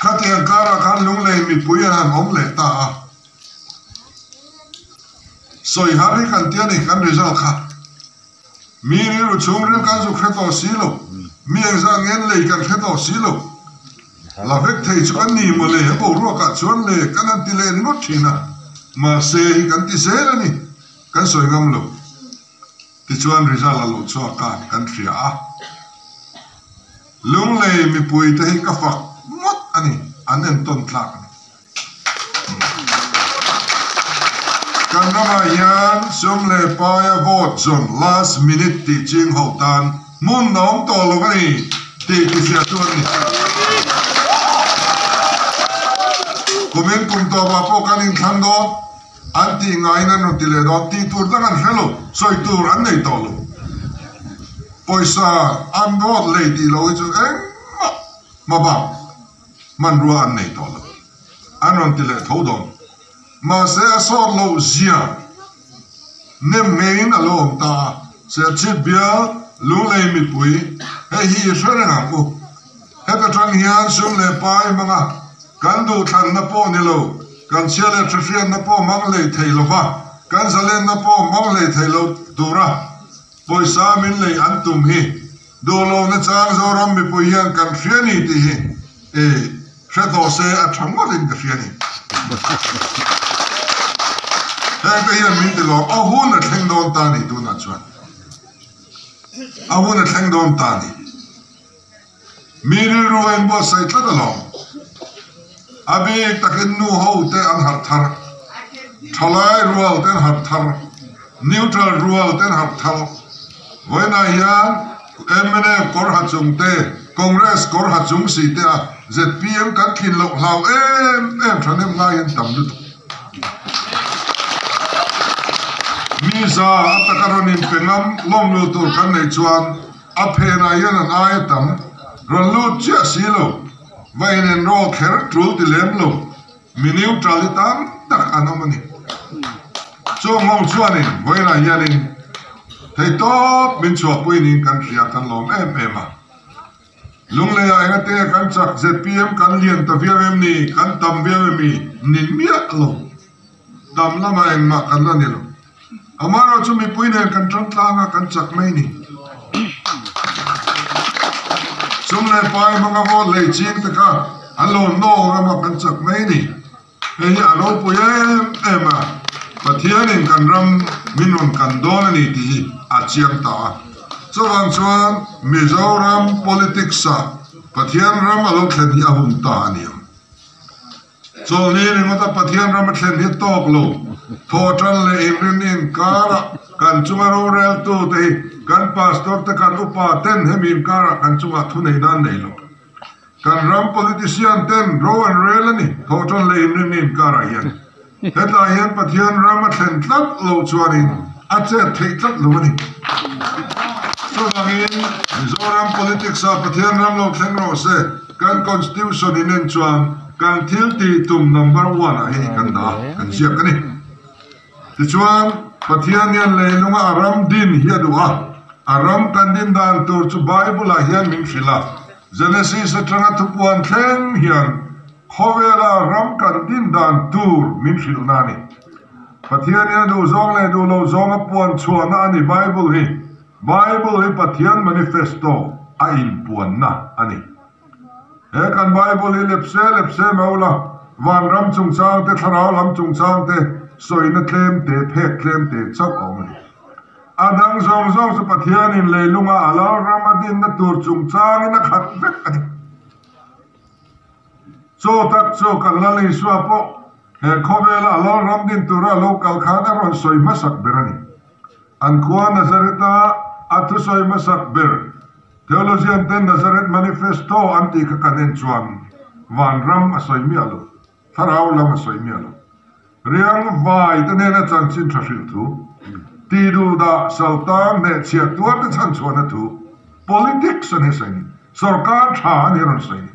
Khatiang karah khan Lunglei mipui an han awm leh ta a. Sawi har hi kan ti a ni kan result kha. Mi rilru chhungril kan zuk hre tawh si lo. Mi engzah ngen lei kan hre tawh si lo. La vek thei chu kan ni maw le, a boruakah chuan le kan han ti leh ringawt thin a. Mahse hi kan ti zel a ni. Kan sawi ngam lo. Tichuan result a lo chhuak a, kan hria a. Lunglei mipuite hi ka fak ngawt a ni, an entawn tlak a ni. Kan ramah hian sum leh paia vote zawn last minute tih ching ho tan hmun a awm tawh lo a ni tih tifiahtu an ni. Kumin kum tawpah pawh kan inthlang dawn. An tih ngaiin an rawn ti leh dawn, tih tur dang an hre lo, sawi tur an nei tawh lo. Pawisa an vote lei tih loh hi chu engmah hma bak hmanrua an nei tawh lo. An rawn ti leh tho dawn. Mahse a sawt loh zia nem ngeiin a lo awm ta a, Serchhip bial Lunglei mipui hei hi i hre reng ang u. Heta tang hian sum leh pai hmang a, Kan duhthlanna pawh ni lo, kan chhia leh hrehriatna pawh hmang hlei thei lo va, kan zalenna pawh hmang hlei thei lo tura pawisa min lei an tum hi duhlohna chang Zoram mipui hian kan hria ni tih hi e hre tawh se a tha ngawtin ka hria ni. Hengte hian min ti lawm, a hun a thleng dawn ta ni tunah chuan a hun a thleng dawn ta ni. Mi rilru a inbuatsaih tlat alawm. A bik takin nu ho te an harh thar, thalai rual te an harh thar, neutral rual te an harh thar. Vawiinah hian mnf kawr ha chung te, Congress kawr ha chung si te a zpm kan thlin loh hlau em em thahnem ngai an tam lutuk. Mi za a taka rawn inpe ngam lawm lu tur kan neih chuan A phenah hian an aia tam rawn lut chiah si lo, va in enroll kher tul ti lem lo, mi neutral hi tam tak an awm a ni. Chung ho chuanin vawiinah hianin theihtawp min chhuahpui niin kan hria, kan lawm em em a. Lungleiah engate kan chak zpm kan lian ta viau em ni, kan tam viau em mi ni miah lo. Tam lamah engmah kan la ni lo. Amaherawh chu mipui nen kan tan tlang a, kan chak mai ni. Sum leh pai hmanga vote lei ching te kha an lo nawk rama kan chak mai ni. Hei hi a ropui em em a, Pathianin kan ram min rawn kan dawn a ni tih hi a chiang ta a. Chuvang chuan Mizoram politics-ah Pathian ram a lo thlen hi a hun ta a ni ang. Chawlhni ringawta Pathian ram a thlen hi tawk lo. Thawhtan leh inrinni inkarah kan chunga roreltute hi kan pastor te kan upa ten hemi inkarah kan chungah thunei nan nei lo. Kan ram politician ten ro an rel a ni thawhtan leh inrinni inkarah hian. Hetah hian Pathian ram a thlen tlat loh chuanin a chet theih tlat lo a ni. Chuvangin Mizoram politics ah Pathian ram lo thleng rawh se. Kan Constitution in en chuan kan thil tih tum number one ah hei kan dah a, kan ziak a ni. Tichuan, Pathian hian leilunga a ram din hi a duh a, a ram kan din dan tur chu Bible ah hian min hrilh a, Genesis atanga thupuan thleng hian khawvela ram kan din dan tur min hrilhna a ni. Pathian hian duh zawng leh duh loh zawng a puan chhuahna a ni Bible hi. Bible hi Pathian manifesto a inpuanna a ni. He kan Bible hi lepse lepse mai ula, vanram chungchang te, thlarau lam chungchang te sawina tlem te, phek tlem te chauh a awm a ni. A dang zawng zawng chu Pathianin leilunga a lalram a dinna tur chungchangin a khat vek a ni. Chaw tak chu kan Lal Isua pawh he khawvela a lalram din tura lo kal khan a rawn sawi hmasak ber a ni. An khua Nazareth-a a thusawi hmasak ber Theologian ten Nazareth Manifesto an tih kha kan en chuan vanram a sawi miah lo, thlarau lam a sawi miah lo. Riang vai te nena chanchin tha hrilh thu, ti duh dah saltan hnehchhiah tuar te chhan chhuahna thu, politics a ni sawi ni, sorkar tha a ni rawn sawi ni.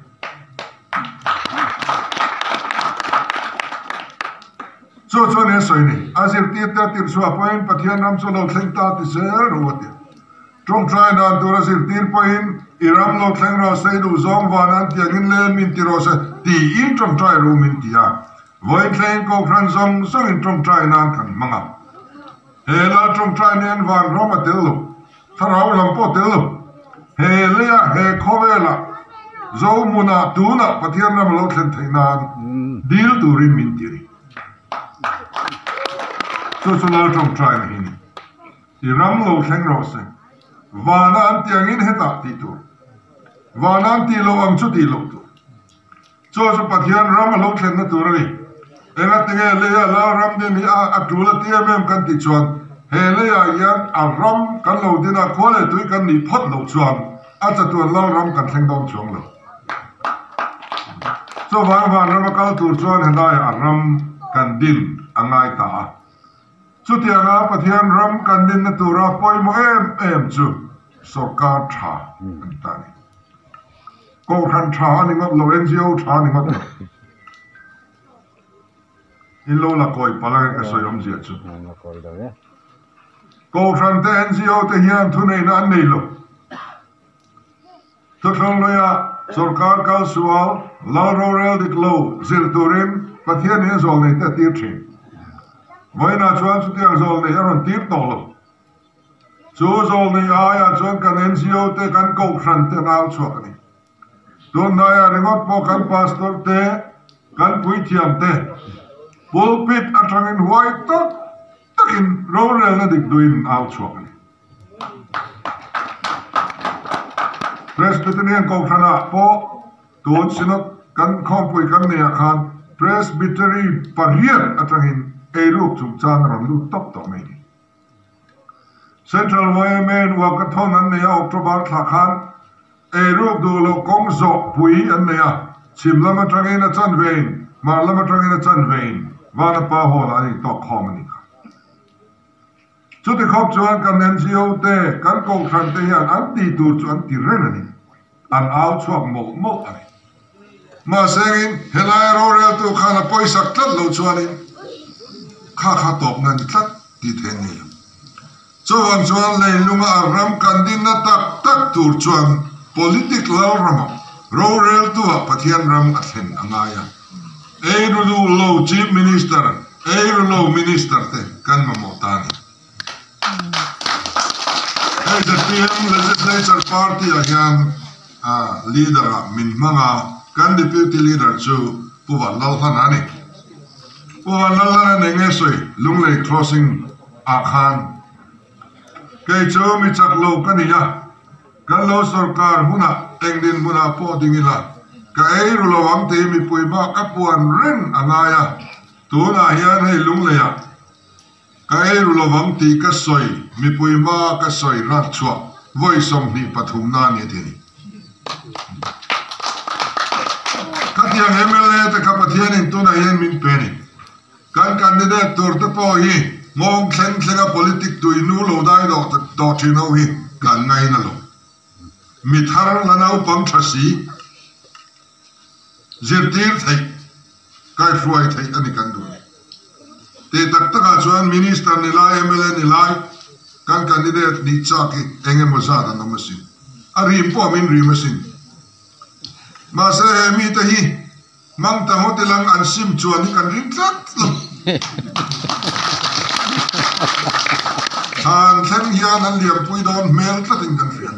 Chu chuan he sawi ni, a zirtirte a tirhchhuah pawhin Pathian ram chu lo thleng ta ti zel ru a ti. Tawngtai dan tur a zirtir pawhin i ram lo thleng rawh se, i duh zawng van an tiangin le min ti rawh se tiin tawngtai ru min ti a. Vawiin thlengin Kohhran zawng zawngin tawngtai nan kan hmang a. He lal tawngtai nen van ram a tel lo, thlarau lam pawh a tel lo. He leia he khawvela Zohmunah tunah Pathian ram a lo thlen theih nan dil turin min ti a ni. Chu chu lal tawngtai na hi a ni. I ram lo thleng rawh se. Vana an tih angin hetah tih tur. Vana an tih loh ang chu tih loh tur. Chu chu Pathian ram a lo thlenna tur a ni. Engatinge leia lal ram din hi a a tul a ti em em kan tih chuan he leiah hian a ram kan lo din a, khua leh tui kan nih phawt loh chuan a chatuan lal ram kan thleng dawn chuang lo. Chuvang van rama kal tur chuan helaiah a ram kan din a ngai ta a. Chutianga Pathian ram kan dinna tura pawimawh em em chu sawrkar tha a ni ta a ni. Kohhran tha a ni ngawt lo, NGO tha a ni ngawt lo. In lo la kawi palh ang e ka sawi awmzia chu. Kohhran te NGO te hian thuneihna an nei lo. Thuthlung luia sawrkar kal sual lal rorel dik lo zir turin Pathian in zawl nei te a tir thin. Vawiinah chuan chutiang zawl nei a rawn tir tawh lo. Chu zawl nei aiah chuan kan NGO te kan kohhran te an au chhuak a ni. Tunhnaiah ringawt pawh kan pastor te, kan puithiam te pulpit atangin huai tak takin rorelna dik duhin an au chhuak a ni. Presbyterian Kohhranah pawh tun Synod kan khawmpui kan neihah khan Presbytery pariat atangin eiruk chungchang a rawn lut tawp tawh mai a ni. Central YMA-in Walkathon an nei a, October thla khan eiruk duh loh kawng zawh pui an nei a, chhim lam atangin a chanvein, hmar lam atangin a chanvein Vanapa Hall-ah an intawk khawm a nih kha. Chuti khawp chuan kan NGO te, kan kohhran te hian an tih tur chu an ti reng a ni. An au chhuak mawlh mawlh a ni. Mahsengin helai roreltu khan a pawisak tlat lo chuanin kha kha tawpna a ni tlat tih theih a ni lo. Chuvang chuan leilunga a ram kan dinna tak tak tur chuan politic lal ramah roreltuah Pathian ram a thlen a ngai a. Eiru duh lo Chief Minister, eiru lo Minister te kan mamawh ta a ni. Hei ZPM Legislature Party ah hian Leader ah min hmang a, kan Deputy Leader chu Pu Vanlalhlana a ni. Pu Vanlalhlana nen nge sawi Lunglei Crossing ah khan kei chu mi chak lo ka ni a, Kan lo sorkar hunah eng dinhmunah pawh ding ila, ka ei ru lo ang tih mipui bak ka puan reng a ngai a, tunah hian hei Lungleiah ka ei ru lo ang tih ka sawi mipui hma ka sawi rat chhuah vawi 23 na a ni a ti a ni. Khatiang mla te kha Pathianin tunah hian min pe a ni. Kan candidate tur te pawh hi nghawng thleng thlenga politic tui nu lo dai dawh thin ho hi kan ngaina lo. Mi thar la naupang tha si, zirtir theih, kaihruai theih a ni kan duh ni. Tih tak takah chuan Minister ni lai, mla ni lai kan candidate nih chak hi eng emaw zat an awm asin. A rim pawh min rim asin. Mahse he mite hi Mang ta ngawt ilang an sim chuan hi kan ring tlat lo. Thlan thleng hian an liampui dawn hmel tlatin kan hria.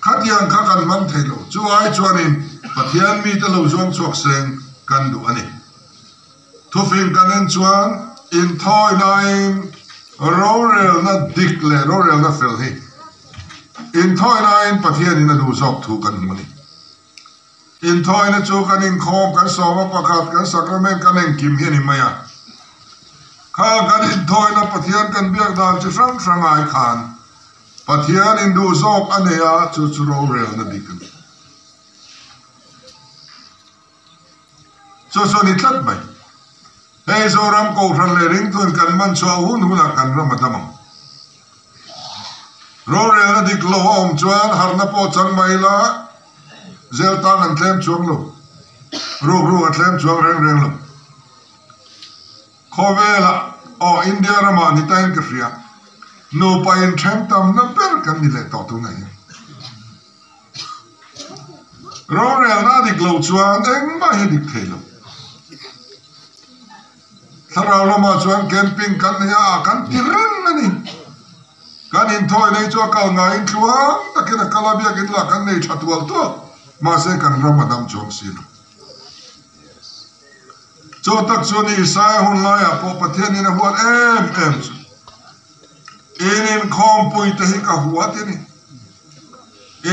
Khatiang kha kan hmang thei lo. Chu ai chuanin Pathian mite lo zuang chhuak seng kan duh a ni. Thufing kan en chuan inthawinain rorelna dik leh rorelna fel hi inthawinain Pathianin a duh zawk thu kan hmu a ni. Inthawina chu kan inkhawm, kan sawma pakhat, kan sacrament kan engkim hi a ni mai a. Kha kan inthawina Pathian kan biak dan chi hrang hrang ai khan Pathian induh zawk a nei a, chu chu rorelna dik a ni. Chu chu a ni tlat mai. Hei Zoram Kohhran leh Ringtun kan man chhuah hun hunah kan ram a dam ang. Rorelna dik lo a awm chuan harhna pawh chang mai ila zel tan an tlem chuang lo. Rukru a tlem chuang reng reng lo. Khawvelah aw India ramah ni tain ka hria. Nupa inthen tamna ber kan ni leh tawh tunah hian. Rorelna a dik loh chuan engmah hi a dik thei lo. Thlarau lamah chuan camping kan nei a, kan ti reng a ni. Kan inthawi nei chu a kal ngaiin tluang takin a kal a, biakin lah kan nei tha tual tual, mahse kan ram a dam chuang si lo. Chaw tak chu ni Isaia hun laiah pawh Pathianin a huat em em chu. In inkhawmpui te hi ka huat i ni.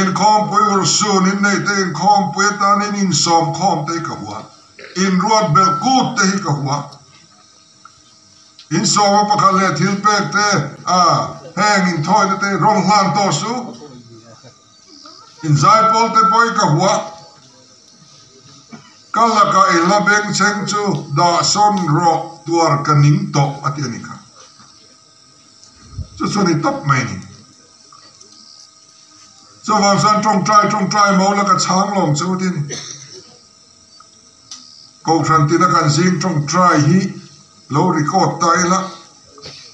Inkhawmpui urhsun in nei te inkhawmpui atan in insawm khawm te hi ka hua. In ruat belh kut te hi ka hua. In sawma pakhat leh thil pek te a heng inthawina te rawn hlan tawh suh. In zaipawl te pawh hi ka hua. Ka lakah i hla bengchheng chu dah sawn rawh tuar ka ning tawh a ti a ni kha. Chu chu a ni tawp mai a ni. Chuvang chuan tawngtai tawngtai mo la ka chhang lawm chu a ti a ni. Kohhran tina kan zing tawngtai hi lo record ta ila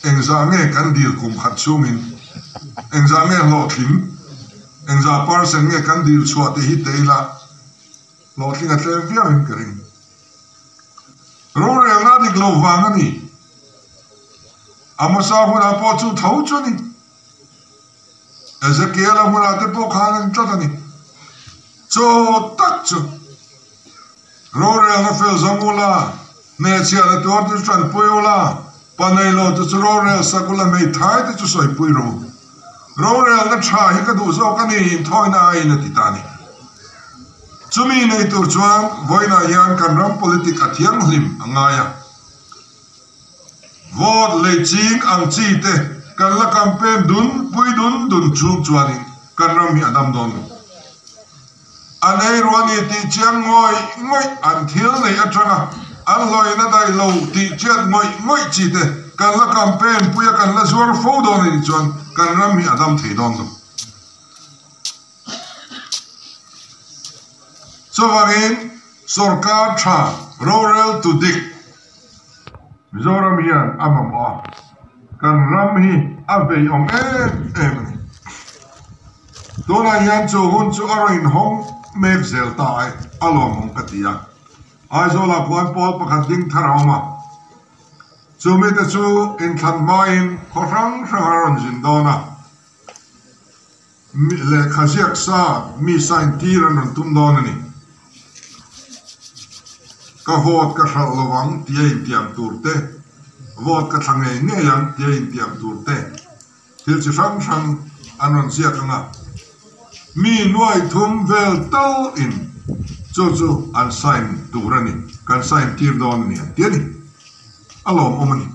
engzah nge kan dil kum khat chhungin engzah nge hlawhtling engzah percent nge kan dil chhuah tih hi teh ila hlawhtling a tlem viau in ka ring. Rorelna dik lo vang a ni. A hmasa hunah pawh chu tho chu a ni. Ezekiel-a hmunah te pawh khan an tlat a ni. Chaw tak chu rorelna fel zawng ula, hmeichhiahna tuar te chu tanpui ula, pa nei lo te chu rorel sak ula, hmeithai te chu sawipui rawh u. Rorelna tha hi ka duh zawk a ni, inthawina aiin a ti ta a ni. Chumi nei tur chuan vawiinah hian kan ram politic a thianghlim a ngai a. Vote lei ching ang chi te kan la campaign dun pui dun dun chhung chuanin kan ram hi a dam dawn lo. An ei ruah ni tih chiang ngawih ngawih an thil neih atanga an hlawina daih lo tih chiat ngawih ngawih chi te kan la campaign pui a kan la zuar fo dawn a nih chuan kan ram hi a dam thei dawn lo. Chuvangin sorkar tha rorel tu dik Mizoram hian a mamawh a, kan ram hi a vei awm em em a ni. Tunah hian chu hun chu a rawn inhawng mek zel ta ai a lawmawm ka ti a. Aizawlah khuan pawl pakhat ding thar a awm a, chumite chu inthlan hmain khaw hrang hrang a rawn zin dawn a. Lehkha ziak sa mi sign tir an rawn tum dawn a ni. Ka vote ka hralh lo ang tia intiam tur te, vote ka thla ngei ngei ang tia intiam tur te, thil chi hrang hrang an rawn ziak ang a. Mi nuai thum vel tal in chu chu an sign tur a ni, kan sign tir dawn a ni an ti a ni. A lawmawm a ni.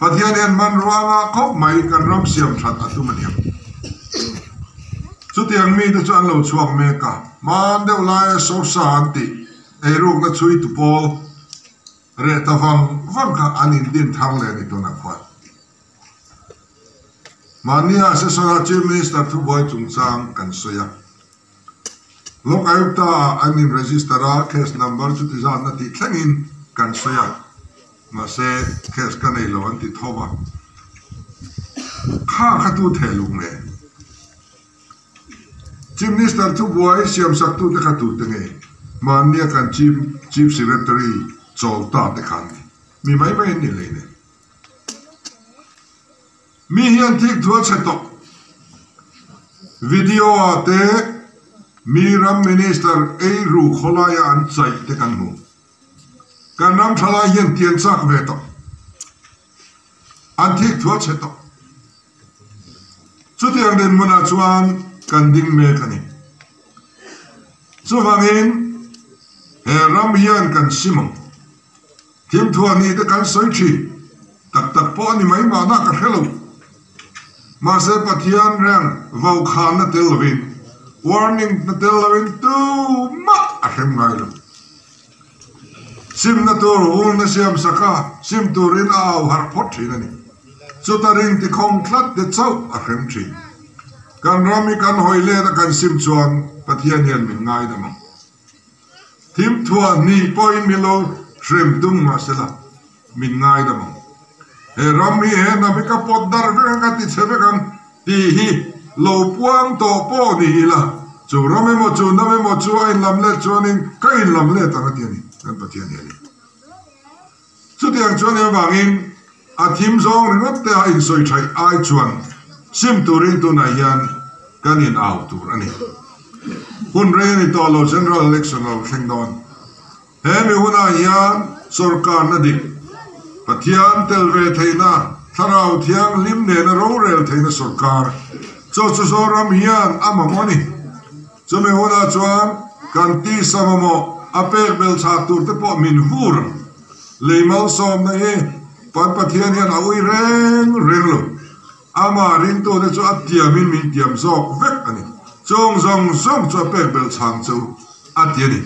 Pathian hian hmanrua ngah khawp mai kan ram siam that a tum a niang. Chutiang mite chu an lo chhuak mek a, hman deuh laia Sosa an tih eirukna chhui tu pawl reh ta vang vang kha an indin thar leh a ni tunah khuan. Mahnia Sesona Chief Minister thubuai chungchang kan sawi a. Lok Ayukta ah an in register a, case number chuti zatna tih thlengin kan sawi a, mahse case ka nei lo an ti tho a. Kha kha tu theh luk nge? Chief Minister thubuai siamsak tute kha tute nge? Mahnia kan Chief Chief Secretary chawl ta te khan ni. Mi mai mai an ni hlei nen. Mi hian thik thu a chhe tawh. Video ah te mi ram minister ei ru khawlaia an chaih te kan hmu. Kan ram thalai hian tian chak ve tawh. An thik thu a chhe tawh. Chutiang dinhmunah chuan kan ding mek a ni. Chuvangin he ram hian kan sim ang. Thimthuah ni te kan sawi thin. Tak tak pawh a ni mai mahna ka hre lo. Mahse Pathian reng vaukhana tel lovin, warning na tel lovin tumah a hrem ngai lo. Simna tur hun a siam sak a, sim turin a au harh phawt thin a ni. Chuta ring tikhawng tlat te chauh a hrem thin. Kan ram hi kan hawi let a kan sim chuan Pathian hian min ngaidam ang. Thimthuah hnih pawhin min lo hrem tum mahsela. Min ngaidam ang. He ram hi he hnam hi ka pawt darh vek ang, ka ti chhe vek ang tih hi lo puang tawh pawh ni ila, chu ram emaw chu hnam emaw chu a inlam let chuanin ka inlam let ang a ti a ni, kan Pathian hi a ni. Chutiang chuan eng avangin a thim zawng ringawt te a insawi thaih ai chuan sim turin tunah hian kan in au tur a ni. Hun rei a ni tawh lo General Election a lo thleng dawn. He mi hunah hian sawrkarna dik, Pathian tel ve theihna, Thlarau Thianghlim nena rorel theihna sawrkar chaw chu Zoram hian a mamawh a ni. Chumi hunah chuan kan tisa mamawh a pek bel chhak tur te pawh min vur ang. Lei malsawmna hi kan Pathian hian a ui reng reng lo. Amah ringtute chu a tiamin min tiam zawk vek a ni. Chung zawng zawng chu a pek bel chhang chu a ti a ni.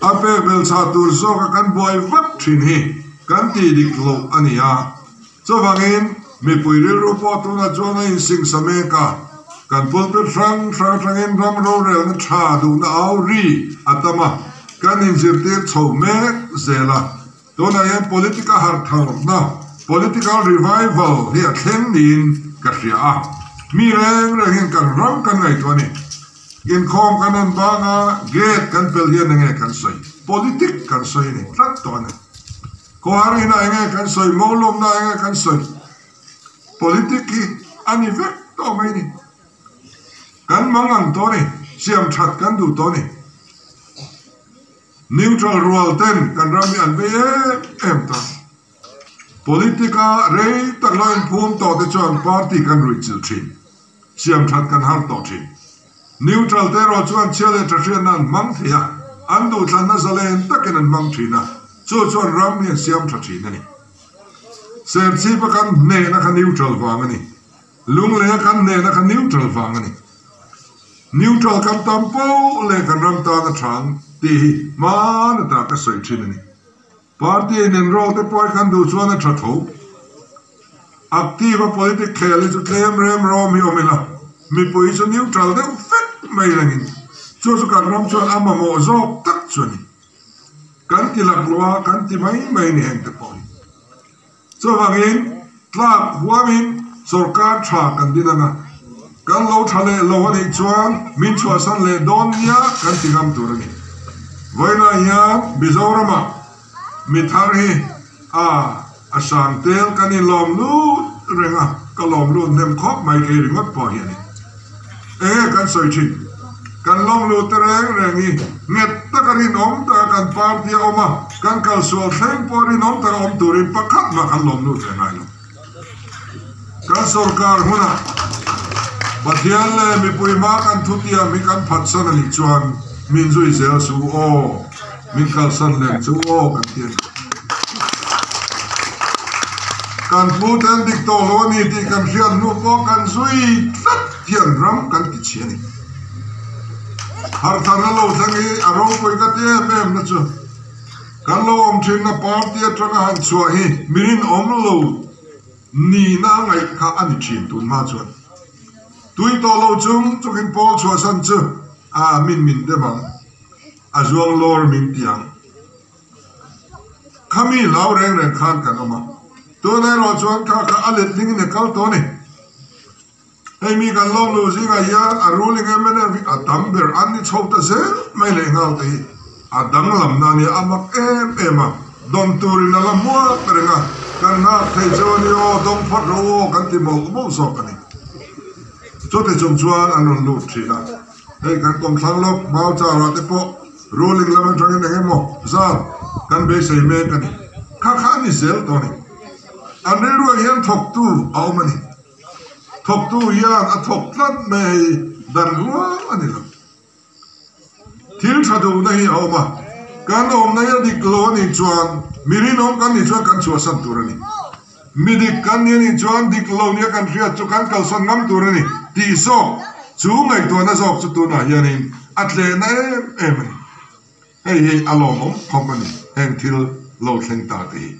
A pek bel chhah tur zawka kan buai vak thin hi kan tih dik loh a ni a. Chuvangin, mipui rilru pawh tunah chuan a insingsa mek a, kan pulpit hrang hrang atangin ram rorelna tha duhna au ri a tam a, kan inzirtir chho mek zel a. Tunah hian politica harhtharna, political revival, hi a thleng niin ka hria a, mi reng rengin kan ram kan ngaihtuah a ni. Inkhawm kan rawn bang a, gate kan pel hian enge kan sawi? Politic kan sawi a ni tlat tawh a ni. Khawharina enge kan sawi, Mawlawmna enge kan sawi, politic hi a ni vek tawh mai ni. Kan mang ang tawh a ni, siam that kan duh tawh a ni. Neutral rual ten kan ram hi an vei em em ta. Politic a rei tak lo inphum tawh te chuan party kan ruihchilh thin, siam that kan har tawh thin. Neutral te erawh chuan chhia leh tha hriatna an hmang thei a, an duhthlanna zalen takin an hmang thin a, chu chuan ram hi an siam tha thin a ni. Serchhipa kan hnehna kha neutral vang a ni. Lungleia kan hnehna kha neutral vang a ni. Neutral kan tam poh leh kan ram tan a tha ang tih hi hmaan ata ka sawi thin a ni. Party in enroll te pawh hi kan duh chuan a tha tho. Active a politic khel hi chu tlem rem rawm hi awm ila, mipui chu neutral deuh vek mai rengin chu chu kan ram chuan a mamawh zawk tak chu a ni. Kan ti laklawh a, kan ti mai mai ni heng te pawh hi. Chuvangin tlak huamin sorkar tha kan din ang a, kan lo tha leh lo a nih chuan min chhuahsan leh dawn nia kan ti ngam tur a ni. Vawiinah hian Mizoramah mi thar hi a a sang tel kan inlawm lut reng a, ka lawm lut hnem khawp mai kei ringawt pawh hi a ni. Enge kan sawi thin? Kan lawm lut te reng reng hi nghet taka rinawm taka kan party a awm a, kan kalsual thleng pawh rinawm taka awm turin pakhat mah kan lawm lut ve ngai lo. Kan sorkar hunah Pathian leh mipui hma kan thutiam hi kan phatsan a nih chuan min zui zel su aw, min kalsan lem chu aw kan ti a ni. Kan pu ten dik tawh lo a ni tih kan hriat hnu pawh kan zui tlat hian ram kan ti chhi a ni. Hartharna lo thleng hi a ropui ka ti em em na chu kan lo awm thinna party atanga han chhuah hi mi rinawm lo nihna a ngaih kha a ni thin tun hma chuan. Tui tawh lo chung chungin pawl chhuahsan chu a min min dem ang, a zuang lawr min ti ang. Khami hlau reng reng khan kan awm a, tuna erawh chuan kha kha a letling in a kal tawh a ni. Hei mi kan lawm luh zingah hian a ruling mnf hi a tam ber an ni chho ta zel mai leh nghal te hi a danglamna a nia, a mak em em a, dawn turin a la hmuak reng a, kan nghak thei chu a ni aw, dawng phawt rawh u aw kan ti mawlh mawlh zawk a ni. Chuti chung chuan an rawn lut thin a, hei kan kawmthlang lawk mau charah te pawh Ruling lam atangin eng emaw zat kan beisei mek a ni. Kha kha a ni zel tawh a ni. An rilruah hian thawktu a awm a ni. Thawktu hian a thawk tlat mai hei dan rual a ni lo. Thil tha duhna hi a awm a, kan awmna hi a dik lo a nih chuan mi rinawm kan nih chuan kan chhuahsan tur a ni. Mi dik kan ni a nih chuan dik lo nia kan hriat chu kan kalsan ngam tur a ni tih zawk chu ngaihtuahna zawk chu tunah hianin a tlehna em em a ni. Hei hi a lawmawm khawp a ni heng thil lo thleng ta te hi.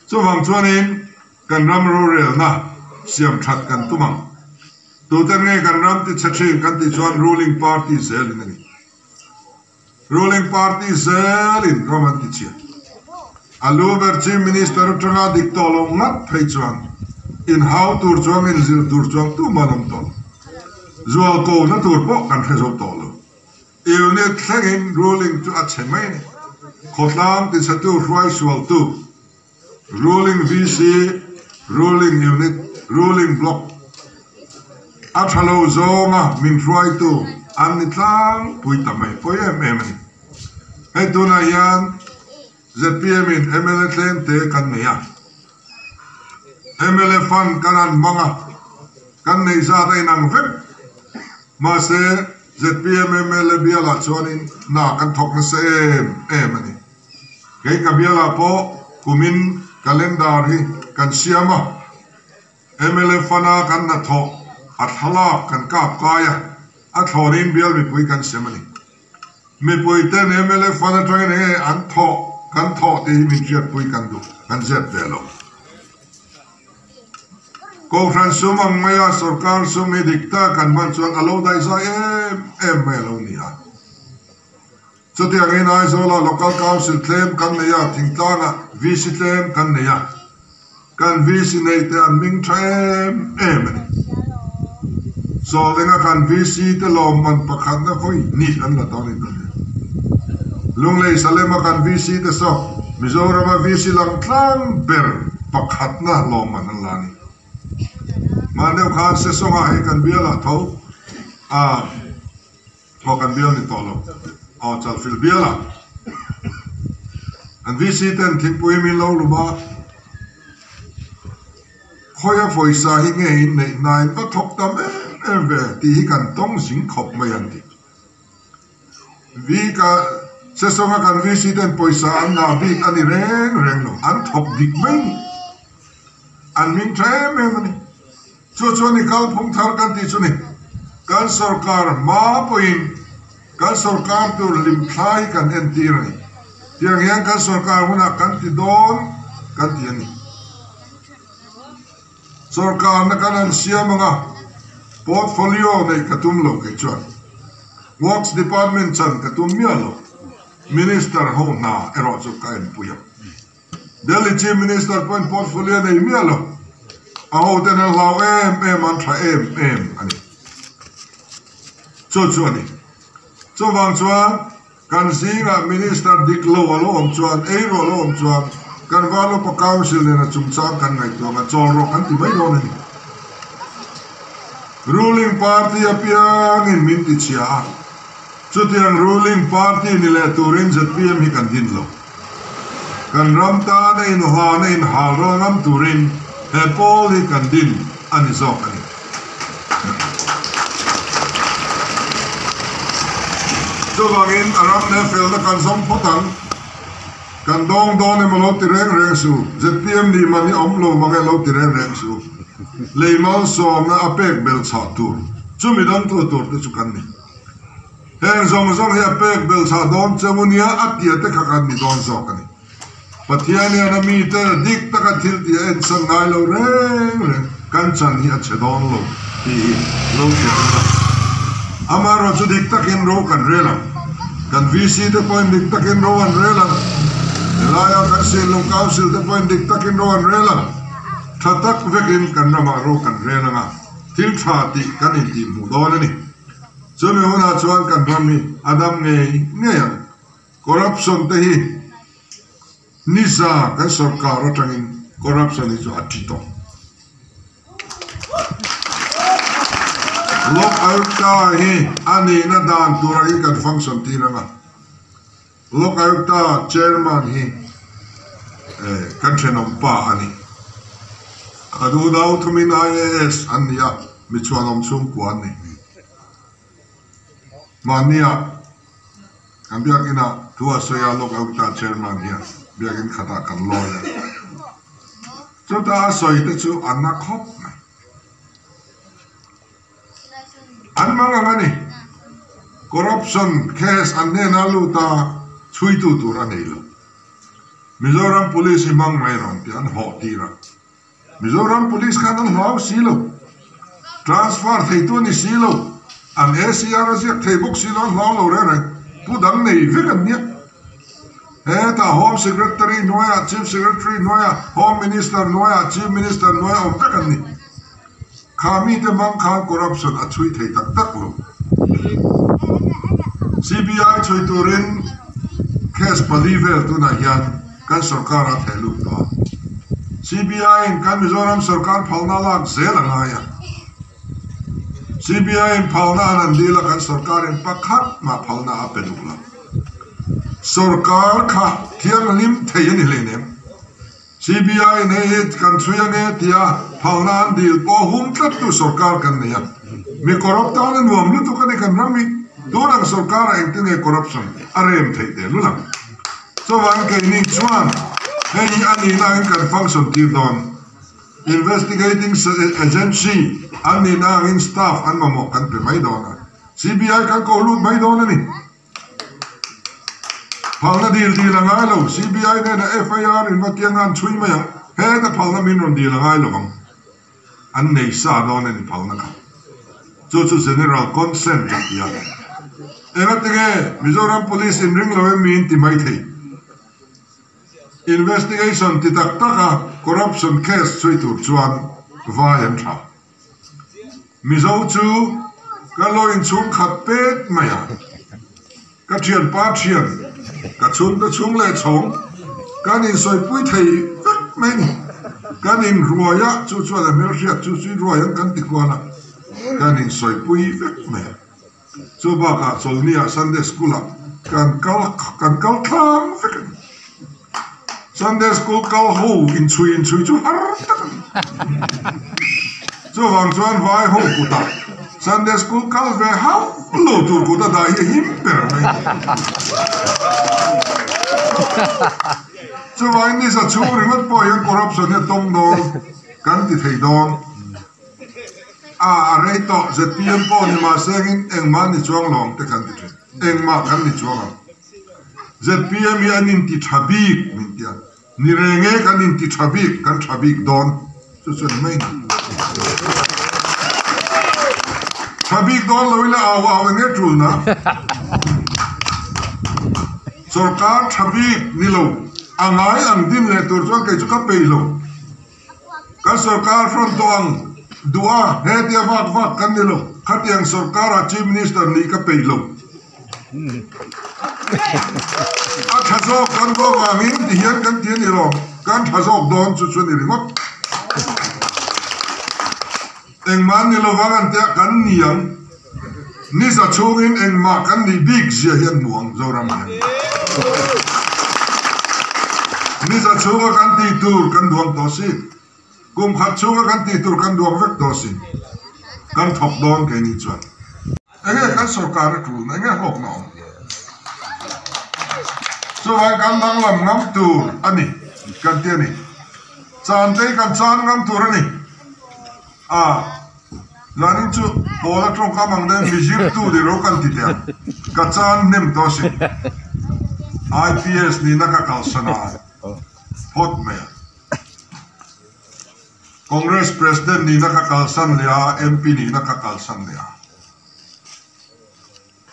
Chuvang chuanin kan ram rorelna siam that kan tum ang. Tuten nge kan ram ti chhe thin kan tih chuan ruling party zelin a ni. Ruling party zelin ram an ti chhiat. A lu ber Chief Minister atanga dik tawh lo ngat phei chuan inhau tur chuang inzir tur chuang tumah an awm tawh lo. Zual ko na tur pawh kan hre zo tawh lo. Unit thlengin ruling chu a chhe mai a ni. Khawtlang tisatu hruai sualtu, ruling VC, ruling unit, ruling block a tha lo zawnga min hruaitu an ni tlangpui ta mai pawi em em a ni. Hei tunah hian zpm in mla tlem te kan nei a, mla fund kan han hmang a, kan neih zat a inang vek. Mahse zpm mla bialah chuanin hna kan thawk nasa em em a ni. Kei ka bialah pawh kumin calendar hi kan siam a, mla fund a kan hnathawh a thlalak kan kap kai a, a thlawnin bial mipui kan sem a ni. Mipui ten mla fund atangin enge an thawh kan thawh tih hi min hriatpui kan duh, kan zep ve lo. Kohhran sum ang maia sorkar sum hi dik tak kan hman chuan a lo daihzai em em mai a lo ni a. Chutiangin Aizawla Local Council tlem kan nei a, thingtlangah VC tlem kan nei a. Kan VC nei te an hming tha em em a ni. Sawl enga kan VC te lawmman pakhatna vawi hnih an la dawn in kan hria. Lunglei Salema kan VC te saw Mizorama VC lang tlang ber pakhatna lawmman an la a ni. Hman deuh khan Sesawngah hei kan bialah tho a Aw kan bial ni tawh lo. Aw Chalfilh bial a. An VC ten thingpui min lo lum a. Khawia pawisa hi nge in neih hnain va thawk tam em em ve tih hi kan tawng zing khawp mai an ti. V ka Sesawng a kan VC ten pawisa an ngah bik a ni reng reng lo. An thawk dik mai ni. An hming tha em em a ni. Chu chuan i kalphung thar kan tih chu ni. Kan sorkar hma pawhin kan sorkar tur hlimthlai kan entir a ni. Tiang hian kan sorkar hunah kan ti dawn kan ti a ni. Sorkarna kan han siam anga portfolio neih ka tum lo kei chuan Works Department chan ka tum miah lo. Minister ho hna erawh chu ka enpui ang. Delhi Chief Minister pawhin portfolio nei miah lo, a hoten an hlau em em, an tha em em a ni. Chu chu a ni. Chuvang chuan kan zingah Minister dik lo a lo awm chuan, ei rawh a lo awm chuan kan Valopa Council nena chungchang kan ngaihtuah anga chawl rawh kan ti mai dawn a ni. Ruling Party apiangin min tichhia a, chutiang Ruling Party ni leh turin zpm hi kan din lo. Kan ram tana inhana inhal ral ngam turin he pawl hi kan din a ni zawk a ni. Chuvangin a ram leh felna kan zawm phawt ang. Kan dawng dawn emaw lo ti reng reng su. Zpm nih man hi awm lo mang e lo ti reng reng su. Lei malsawmna a pek belh chhah tur chumi dawngtu tur te chu kan ni. Heng zawng zawng hi a pek belh chhah dawn che u nia, a tia te kha kan ni dawn zawk a ni. Pathian hian a mite dik taka thil tih a ensan ngai lo reng reng, kan chan hi a chhe dawn lo tih hi lo hriat a ni. Amaherawh chu dik takin ro kan rel ang. Kan VC te pawhin dik takin ro an rel ang. Helaia kan Sinlung Council te pawhin dik takin ro an rel ang. Tha tak vekin kan ramah ro kan rel ang a, thil tha tih kan intihhmuh dawn a ni. Chumi hunah chuan kan ram hi a dam ngei ngei ang. Corruption te hi niza kan sorkar atangin corruption hi chu a thi tawh. Lok Ayukta hi a nihna dan tur angin kan function tir ang a. Lok Ayukta chairman hi kan thenawm pa a ni. A duhdau thumin IAS an ni a, mi chhuanawm chhungkua an ni. Mahnia kan biakinah thu a sawi a, Lok Ayukta chairman hian biakin khatah kan lawi a. Chuta a sawi te chu a na khawp mai. An mang ang a ni. Corruption case an hnena lut a, chhuitu tur a nei lo. Mizoram Police hi hmang mai rawn tih an hawh tir a. Mizoram Police khan an hlau si lo. Transfer theitu a ni si lo. An ACR a ziak thei bawk si lo, an hlau lo reng reng. Pu dang nei vek an nia. Hetah Home Secretary hnuaiah, Chief Secretary hnuaiah, Home Minister hnuaiah, Chief Minister hnuaiah awm vek an ni. Kha mite hmang khan corruption a chhui thei tak tak lo. CBI chhui turin case pali vel tunah hian kan sorkar a theh lut tawh a. CBI in kan Mizoram sorkar phalna lak zel a ngai a. CBI in phalna an han dil a, kan sorkar in pakhat mah phalna a pe duh lo. Sorkar kha thianghlim thei a ni hleinem. CBI in hei hi kan chhui ange tia phalna an dil pawh hum tlat tu sorkar kan nei a. Mi corrupt tan a nuam lutuk a ni kan ram hi. Tun ang sorkar ah engtin nge corruption a rem theih teh lul ang. Chuvang keini chuan hei hi a nihna angin kan function tir dawn. Investigating agency an nihna angin staff an mamawh kan pe mai dawn a. CBI kan ko lut mai dawn a ni. Phalna dil dil a ngai lo, CBI hnenah FIR in va tiang an chhui mai ang, heta phalna min rawn dil a ngai lo vang. An nei sa dawn a ni phalna kha. Chu chu General Consent an ti a. Engatinge Mizoram Police in ring lo em mi in ti mai thei? Investigation ti tak tak a corruption case chhui tur chuan vai an tha. Mizo chu ka lo inchhung khat pek mai a, ka thianpa thian, ka chhungte chhung leh chhawng kan insawipui thei vek mai ni. Kan inruai a, chu chuan a hmelhriat chu chu ruai ang kan ti kual a, kan insawipui vek mai a. Chu bakah Chawlhniah Sunday School ah kan kal kan kal tlang vek a ni. Sunday School kal ho inchhui inchhui chu har tak a ni. Chuvang chuan vai ho kutah Sunday School kal ve hauh lo tur kut a dah hi a him ber mai. Chuvangin nisa chhung ringawt pawh hian corruption hi a tawng dawn kan ti thei dawn. A a rei tawh zpm pawh ni mah sengin engmah ni chuang lo ang te kan ti thin. Engmah kan ni chuang ang. Zpm hi an inti tha bik min ti a, ni reng e kan inti tha bik, kan tha bik dawn chu chu a ni mai ni. Tha bik dawn lo ila au au eng nge tul na? Sorkar tha bik ni lo, a ngai ang din leh tur chuan kei chu ka peih lo. Kan sorkar hrawn tawh ang duh a, hetia vak vak kan ni lo. Khatiang sorkara Chief Minister nih ka peih lo. A tha zawk kan dawn vangin tihian kan ti a ni lo, kan tha zawk dawn chu chu a ni ringawt. Engmah ni lovang an tia kan ni ang. Ni za chhungin engmah kan nih bik zia hi an hmu ang Zoram hian. Ni za chhunga kan tih tur kan duang tawh si. Kum khat chhunga kan tih tur kan duang vek tawh si. Kan thawk dawn keini chuan. Enge kan sorkar a tulna enge hlawkna awm? Chuvang kan danglam ngam tur a ni kan ti a ni. Chante hi kan chan ngam tur a ni. A, zanin chu pawl a tawngkam ang deuhin mi zirtu ni ro kan ti teh ang. Ka chan hnem tawh asin. IPS nihna ka kalsan a phawt mai a. Congress President nihna ka kalsan leh a, MP nihna ka kalsan leh a.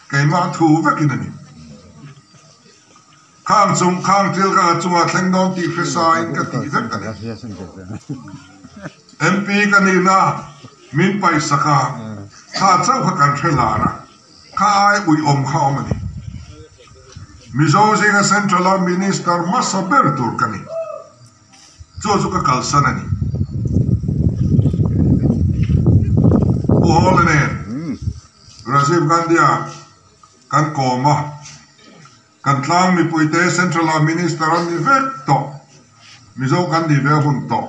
Keimah thu vekin a ni. Khang chung khang thil ka ha chungah thleng dawn tih hre sain ka tih vek a ni. MP ka nihna min paihsak a, kha chauh kha kan hre lar a, kha ai uiawm kha awm a ni. Mizo zinga Central a Minister hmasa ber tur ka ni. Chu chu ka kalsan a ni. Pu Hawla nen Rajiv Gandhi-a kan kawm a. Kan tlang mipuite Central ah Minister an ni vek tawh. Mizo kan nih ve hun tawh.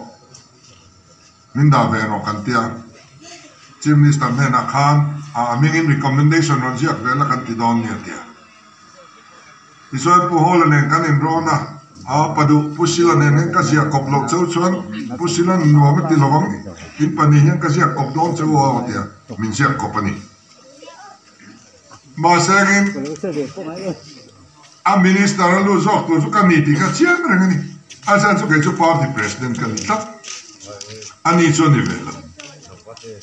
Min dah ve rawh kan tia. Chief Minister hnenah khan a hmingin recommendation rawn ziak ve la kan ti dawn nia tia. Tichuan Pu Hawla nen kan inrawn a, a pa duh Pu Sila nen hian ka ziah kawp loh cheu chuan Pu Sila'n nuam a ti lo ang, in pahnih hian ka ziak kawp dawn cheu aw tia min ziak kawp a ni. Mahse engin a minister a lut zawk tur chu ka ni tih kha chiang reng a ni. A chhan chu kei chu party president ka ni tlat. A ni chu a ni ve lo.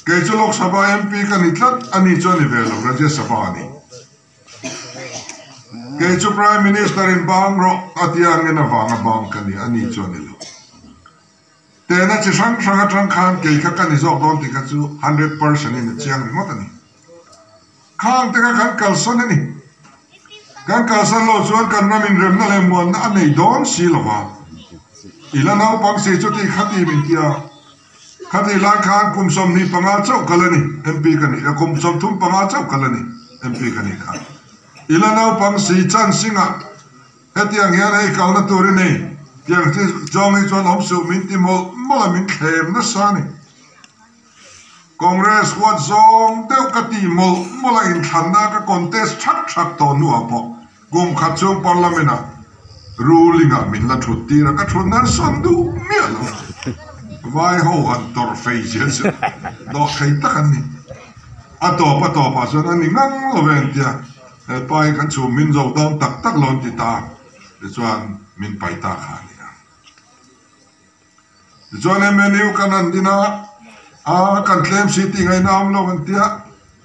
Kei chu Lok Sabha MP ka ni tlat, a ni chu a ni ve lo, Rajya Sabha a ni. Kei chu Prime Minister in bang rawh a tia angin avanga bang ka ni a ni chu a ni lo. Tehna chi hrang hrang atang khan kei kha ka ni zawk dawn tih kha chu 100% in a chiang ringawt a ni. Khang te kha kan kalsan a ni. Kan kalsan lo chuan kan ram inremna leh muanna a nei dawn si lo va. I la naupang si chu tih kha ti min ti a. Khatih lai khan kum 25 chauh kal a ni, MP ka nih, kum 35 chauh kal a ni, MP ka nih kha. I la naupang si chan singah hetiang hian hei kalna tur i nei, tiang zawng hi chuan awm suh min ti mawlh mawlh a, min thlem nasa a ni. Congress huat zawng deuh ka tih mawlh mawlh a inthlanna ka contest thak thak tawh hnuah pawh kum khat chhung Parliament ah ruling ah min la thut tir a, ka thut nan sawn duh miah lo. Vai ho han tawrh fei zel chu dawh thei tak an ni. A tawp a tawp ah chuan a ni ngang lo ve an tia, he pa hi kan chhum min zo dawn tak tak lo an ti ta, tichuan min pai ta kha a ni a. Tichuan MNU kan han din a, a kan tlem si tih ngaihna awm lo an tia,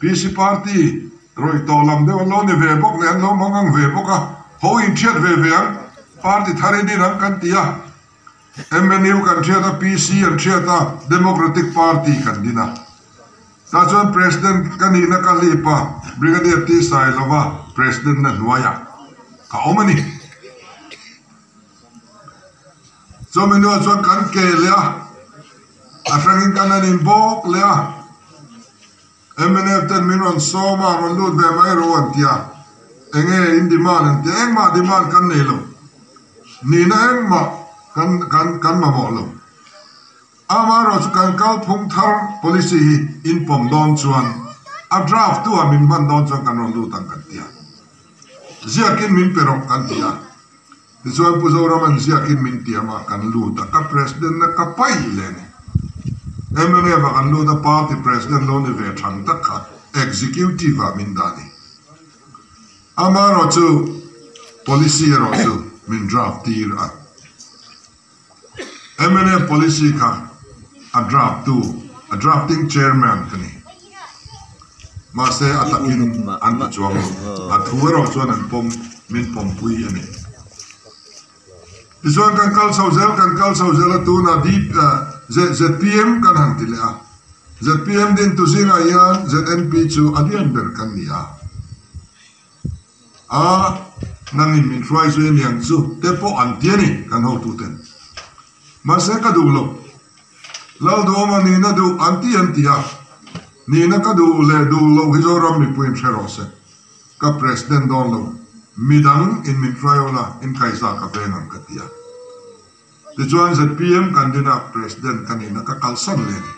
PC party rawih tawh lam deuh an lo ni ve bawk leh an lo mang ang ve bawk a, ho inthiat ve ve ang, party thar i din ang kan ti a, MNU kan thiat a, PC an thiat a, Democratic Party kan din a. Tah chuan President ka nihna ka hlip a, Brigadier T Sailova President na hnuaiah ka awm a ni. Chumi hnuah chuan kan ke leh a, a hrangin kan han inbawk leh a, mnf ten min rawn sawm a, rawn lut ve mai rawh an ti a, enge in demand an ti a, engmah demand kan nei lo, nihna engmah kan kan kan mamawh lo. Amaherawh chu kan kalphung thar policy hi inpawm dawn chuan a draft tu ah min hman dawn chuan kan rawn lut ang kan ti a, ziakin min pe rawh kan ti a. Tichuan Pu Zoraman ziakin min tiam a, kan lut a, ka President na ka paih leh a ni. Mnf ah kan lut a, Party President lo ni ve thang tak kha Executive ah min dah a ni. Amaherawh chu Policy erawh chu min draft tir a. Mnf Policy kha a draft tu, a drafting Chairman ka ni. Mahse a takin an ti chuang lo. A thu erawh chuan an pawm, min pawmpui a ni. Tichuan kan kal chho zel, kan kal chho zel a, tunah ZPM kan han ti leh a. ZPM dintu zingah hian ZNP chu a lian ber kan ni a. A, nangin min hruai zui aniang chu te pawh an ti a ni kan hotuten. Mahse ka duh lo. Lalduhawma nihna duh an ti an ti a, nihna ka duh leh duh loh hi Zoram mipuiin hre rawh se. Ka President dawn lo, midang in min hruai awl a, in kaihza ka veng ang ka ti a. Tichuan zpm kan din a, President ka nihna ka kalsan leh a ni.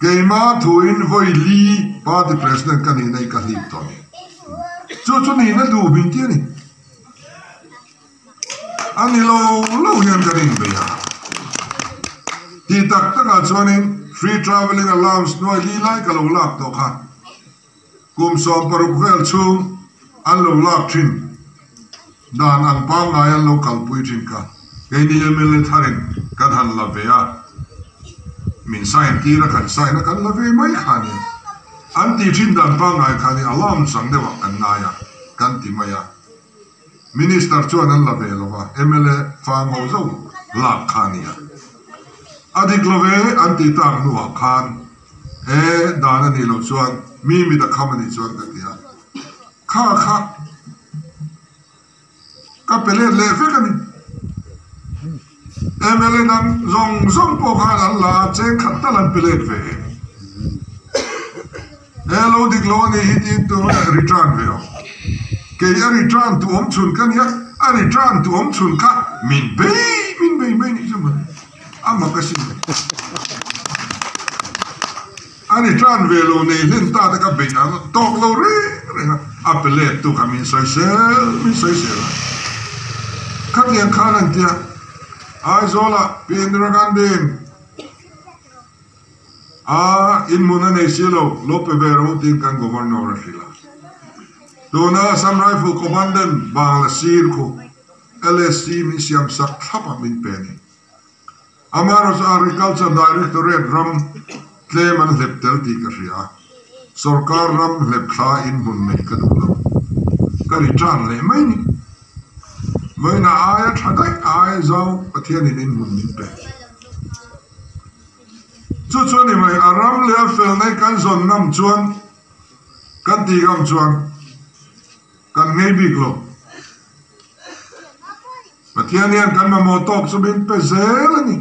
Keimah thuin vawi li Party President ka nihna hi ka hlip tawh a ni. Chu chu nihna duh min ti a ni. A ni lo lo hian kan inbei a. Tih tak takah chuanin Free Travelling Allowance hnuai li lai ka lo lak tawh kha. Kum 60 vel chhung an lo lak thin dan ang pangngai an lo kalpui thin kha keini mla tharin kan han la ve a, min sign tir a kan sign a kan la ve mai kha a ni. An tih thin dan pangngai kha a ni, allowance ang deuhah kan ngai a, kan ti mai a. Minister chuan an la ve lo va, mla fang ho zo lak kha a ni a. A dik lo ve an tih tak hnuah khan he dan a nih loh chuan mi mit a kham a nih chuan ka ti a, kha kha ka pe let leh vek a ni. Mla dang zawng zawng pawh khan an la a, cheng khat tal an pe let ve em? He lo dik lo a nih hi tiin tu nge return ve awm? Kei a return tu awm chhun ka nia, a return tu awm chhun kha min bei min bei mai nih chu mawle, a mak asin le. A return ve lo nei hlen ta te ka beih a tawk lo reng reng a, a pe let tu kha min sawisel min sawisel a. Khatiang khan an tia, Aizawlah Pi Indira Gandhi-in, A inhmun a nei si lo, lo pe ve ro tiin kan Governor a hrilh a. Tuna Assam Rifle Commandant Bangla sir khu LSC min siam sak thlap a min pe a ni. Amaherawhchu Agriculture Directorate ram tlem an hlep tel tih ka hria a, sorkar ram hlep thla inhmun nei ka duh lo. Ka return leh mai ni. Vawiinah aia tha daih aia zau Pathianin in hmun min pe. Chu chu a ni mai, a ram leh a fel nei kan zawn ngam chuan, kan tih ngam chuan kan ngei bik lo. Pathian hian kan mamawh tawk chu min pe zel a ni.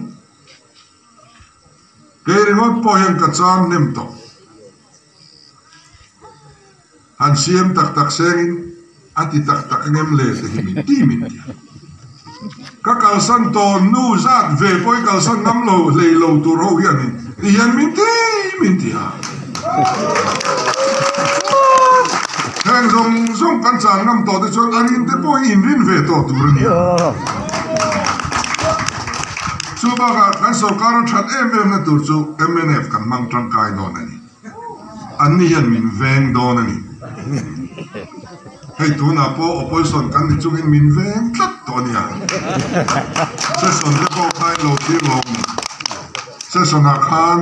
Kei ringawt pawh hian ka chang hnem tawh. Han siam tak tak sengin a ti tak tak ngem le te hi min ti min ti a. Ka kalsan tawh nu zat ve pawh i kalsan ngam lo hlei lo tur ho hianin ti hian min ti min ti a. Heng zawng zawng kan chan ngam tawh te chuan a rin te pawh hi inrin ve tawh tur a ni a. Chu bakah kan sorkar a that em em na tur chu mnf kan hmang tangkai dawn a ni. An ni hian min veng dawn a ni. Hei tunah pawh opposition kan ni chungin min veng tlat tawh a nia. Session te pawh kha in lo thlir lo ang. Session ah khan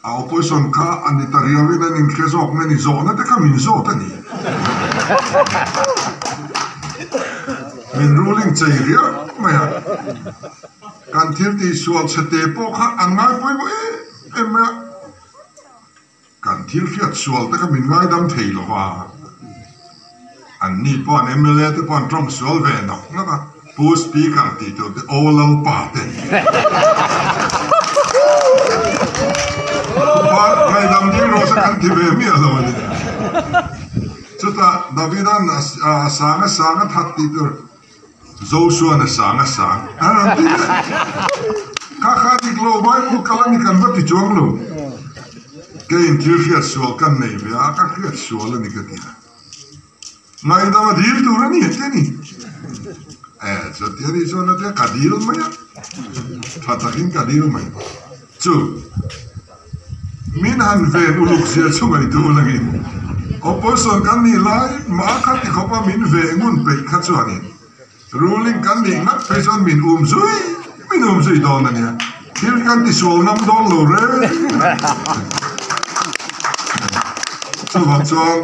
a opposition kha a ni ta riau in an inhre zawk nge ni zawhna te kha min zawt a ni. Min ruling chei riau mai a. Kan thil tihsual chhe te pawh kha an ngai pawimawh em. Em a, kan thil hriat sual te kha min ngaidam thei lo va, an ni pawh an mla te pawh an tawng sual ve nawk nawk a, Pu Speaker tih tur te aw Lalpa te an ti. Ngaidam ding rawh se kan ti ve miah lo a ni. Chutah Davida'n a sang a sang a that tih tur. Zosuan a sang a sang a rawn ti leh. Kha kha dik lo Bible kal a ni kan va ti chuang lo. Keiin thil hriat sual kan nei ve a, ka hriat sual a ni ka ti a. Ngaihdam a dil tur a ni a ti a ni. E, chutia ni chuan a tia ka dil mai a, tha takin ka dil mai. Chu min han ven uluk zia chu ngaihtuah langin opposition kan nih lai mah kha ti khawpa min ve ngun peih kha chuanin ruling kan nih ngat phei chuan min um zui min um zui dawn a nia thil kan ti sual ngam dawn lo reng chuvang chuan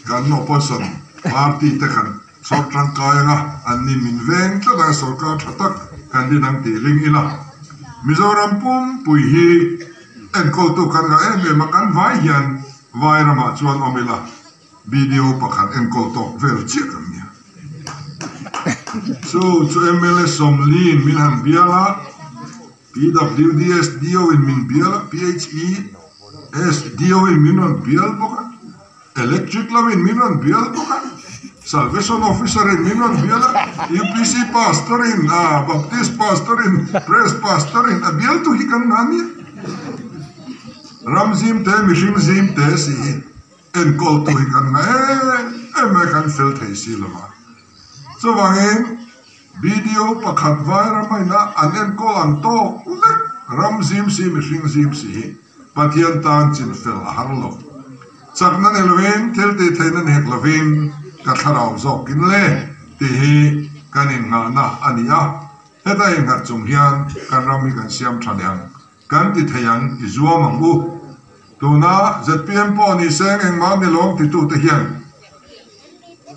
kan opposition party te kan sawr tangkai anga an ni min veng tlat anga sorkar tha tak kan din ang tih ring ila Mizoram pumpui hi enkawltu kan ngah em em a kan vai hian vai ramah chuan awm ila BDO pakhat enkawl tawk vel chiah kan nia. Chu chu mla Sawmliin min han bial a, PWDSDO in min bial a, PHESDO in min rawn bial bawk a. Electric lamin min rawn bial bawk a, Salvation Officer in min rawn bial a, UPC Pastor in, Baptist Pastor in, Press Pastor in a bialtu hi kan ngah nia. Ram zim te, mihring zim te si hi enkawltu hi kan ngah em em mai kan fel thei si lo va. Chuvangin BDO pakhat vai rama ina an enkawl ang tawk lek ram zim si, mihring zim si hi Pathian tan chin fel a har lo. Chakna ni lovin, thil tih theihna ni hek lovin ka thlarau zawkin le tih hi kan innghahna a ni a. Heta innghat chung hian kan ram hi kan siam tha leh ang, kan ti thei ang i zuam ang u. Tuna zpm pawh ni seng engmah ni lawm titute hian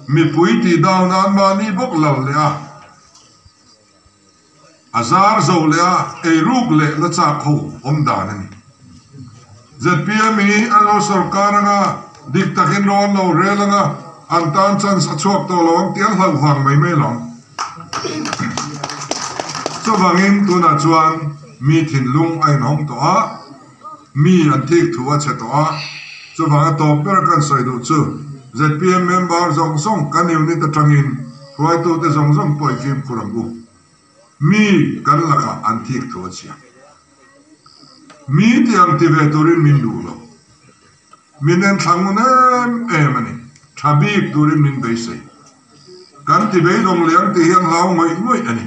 mipui tih down a anmahni bawk lal leh a. A zar zo leh a eiruk leh la chak ho awm dan a ni. Zpm hi an lo sorkar anga dik takin ro an lo rel anga an tan chance a chhuak tawh lo ang tih an hlauh vang mai mai lo. Chuvangin tunah chuan mi thinlung a inhawng tawh a, mi an thik thu a chhe tawh a, chuvanga tawp ber kan sawi duh chu zpm member zawng zawng kan unit atangin hruaitute zawng zawng pawh i fimkhur ang u. Mi kan lakah an thik thu a chhia. Mi ti ang ti ve turin min duh lo. Min en thla ngun em em a ni. Tha bik turin min beisei. Kan ti beidawng leh ang tih hi an hlau ngawih ngawih a ni.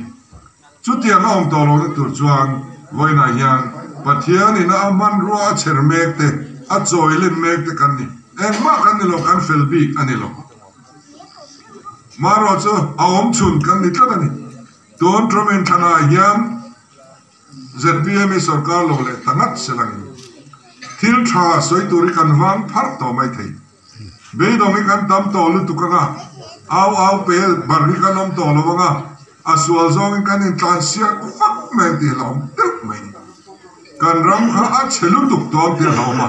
Chutiang a awm tawh lohna tur chuan vawiinah hian Pathianin a hmanrua a chher mek te, a chawi len mek te kan ni. Engmah kan ni lo, kan fel bik a ni lo. Marawh chu a awm chhun kan ni tlat a ni. Tun Trumin thlanah hian zpm hi sorkar lo leh ta ngat se langin thil tha sawi tur hi kan vang pharh tawh mai thei. Beidawng hi kan tam tawh lutuk anga, au au pe bar hi kan awm tawh lo anga, a sual zawngin kan intlansiak vak mai ang tih hlauhawm deuh mai. Kan ram kha a chhe lutuk dawn tih a hlauhawm a,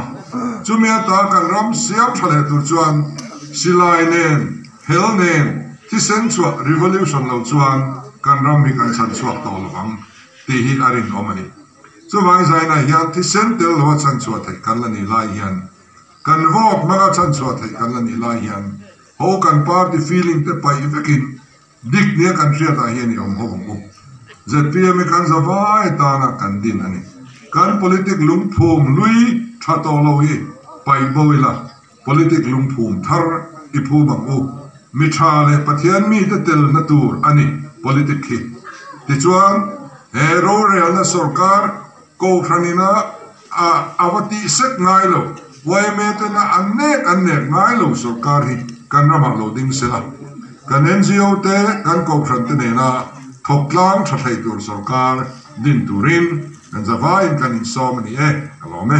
chumi ata kan ram siam tha leh tur chuan silai nen, hel nen, thisen chhuah revolution lo chuan kan ram hi kan chhan chhuak tawh lo vang tih hi a rinawm a ni. Chuvangin Zainah hian thisen tel loa chhan chhuah theih kan la nih lai hian, kan vote hmanga chhan chhuah theih kan la nih lai hian ho kan party feeling te paih vekin Dik nia kan hriatah hian i awm ho ang u. Zpm hi kan zavai tana kan din a ni. Kan politic lungphum hlui tha tawh lo hi paih bo ila, politic lungphum thar i phum ang u. Mi tha leh Pathian mite telna tur a ni politic hi. Tichuan, he rorelna sorkar kohhranina a a va tih sek ngai lo. Yma tena an nek an nek ngai lo sorkar hi kan ramah lo ding se la. Kan NGO te, kan kohhran te nena thawk tlang tha thei tur sorkar din turin kan zavaiin kan insawm a ni e, ka lawm e.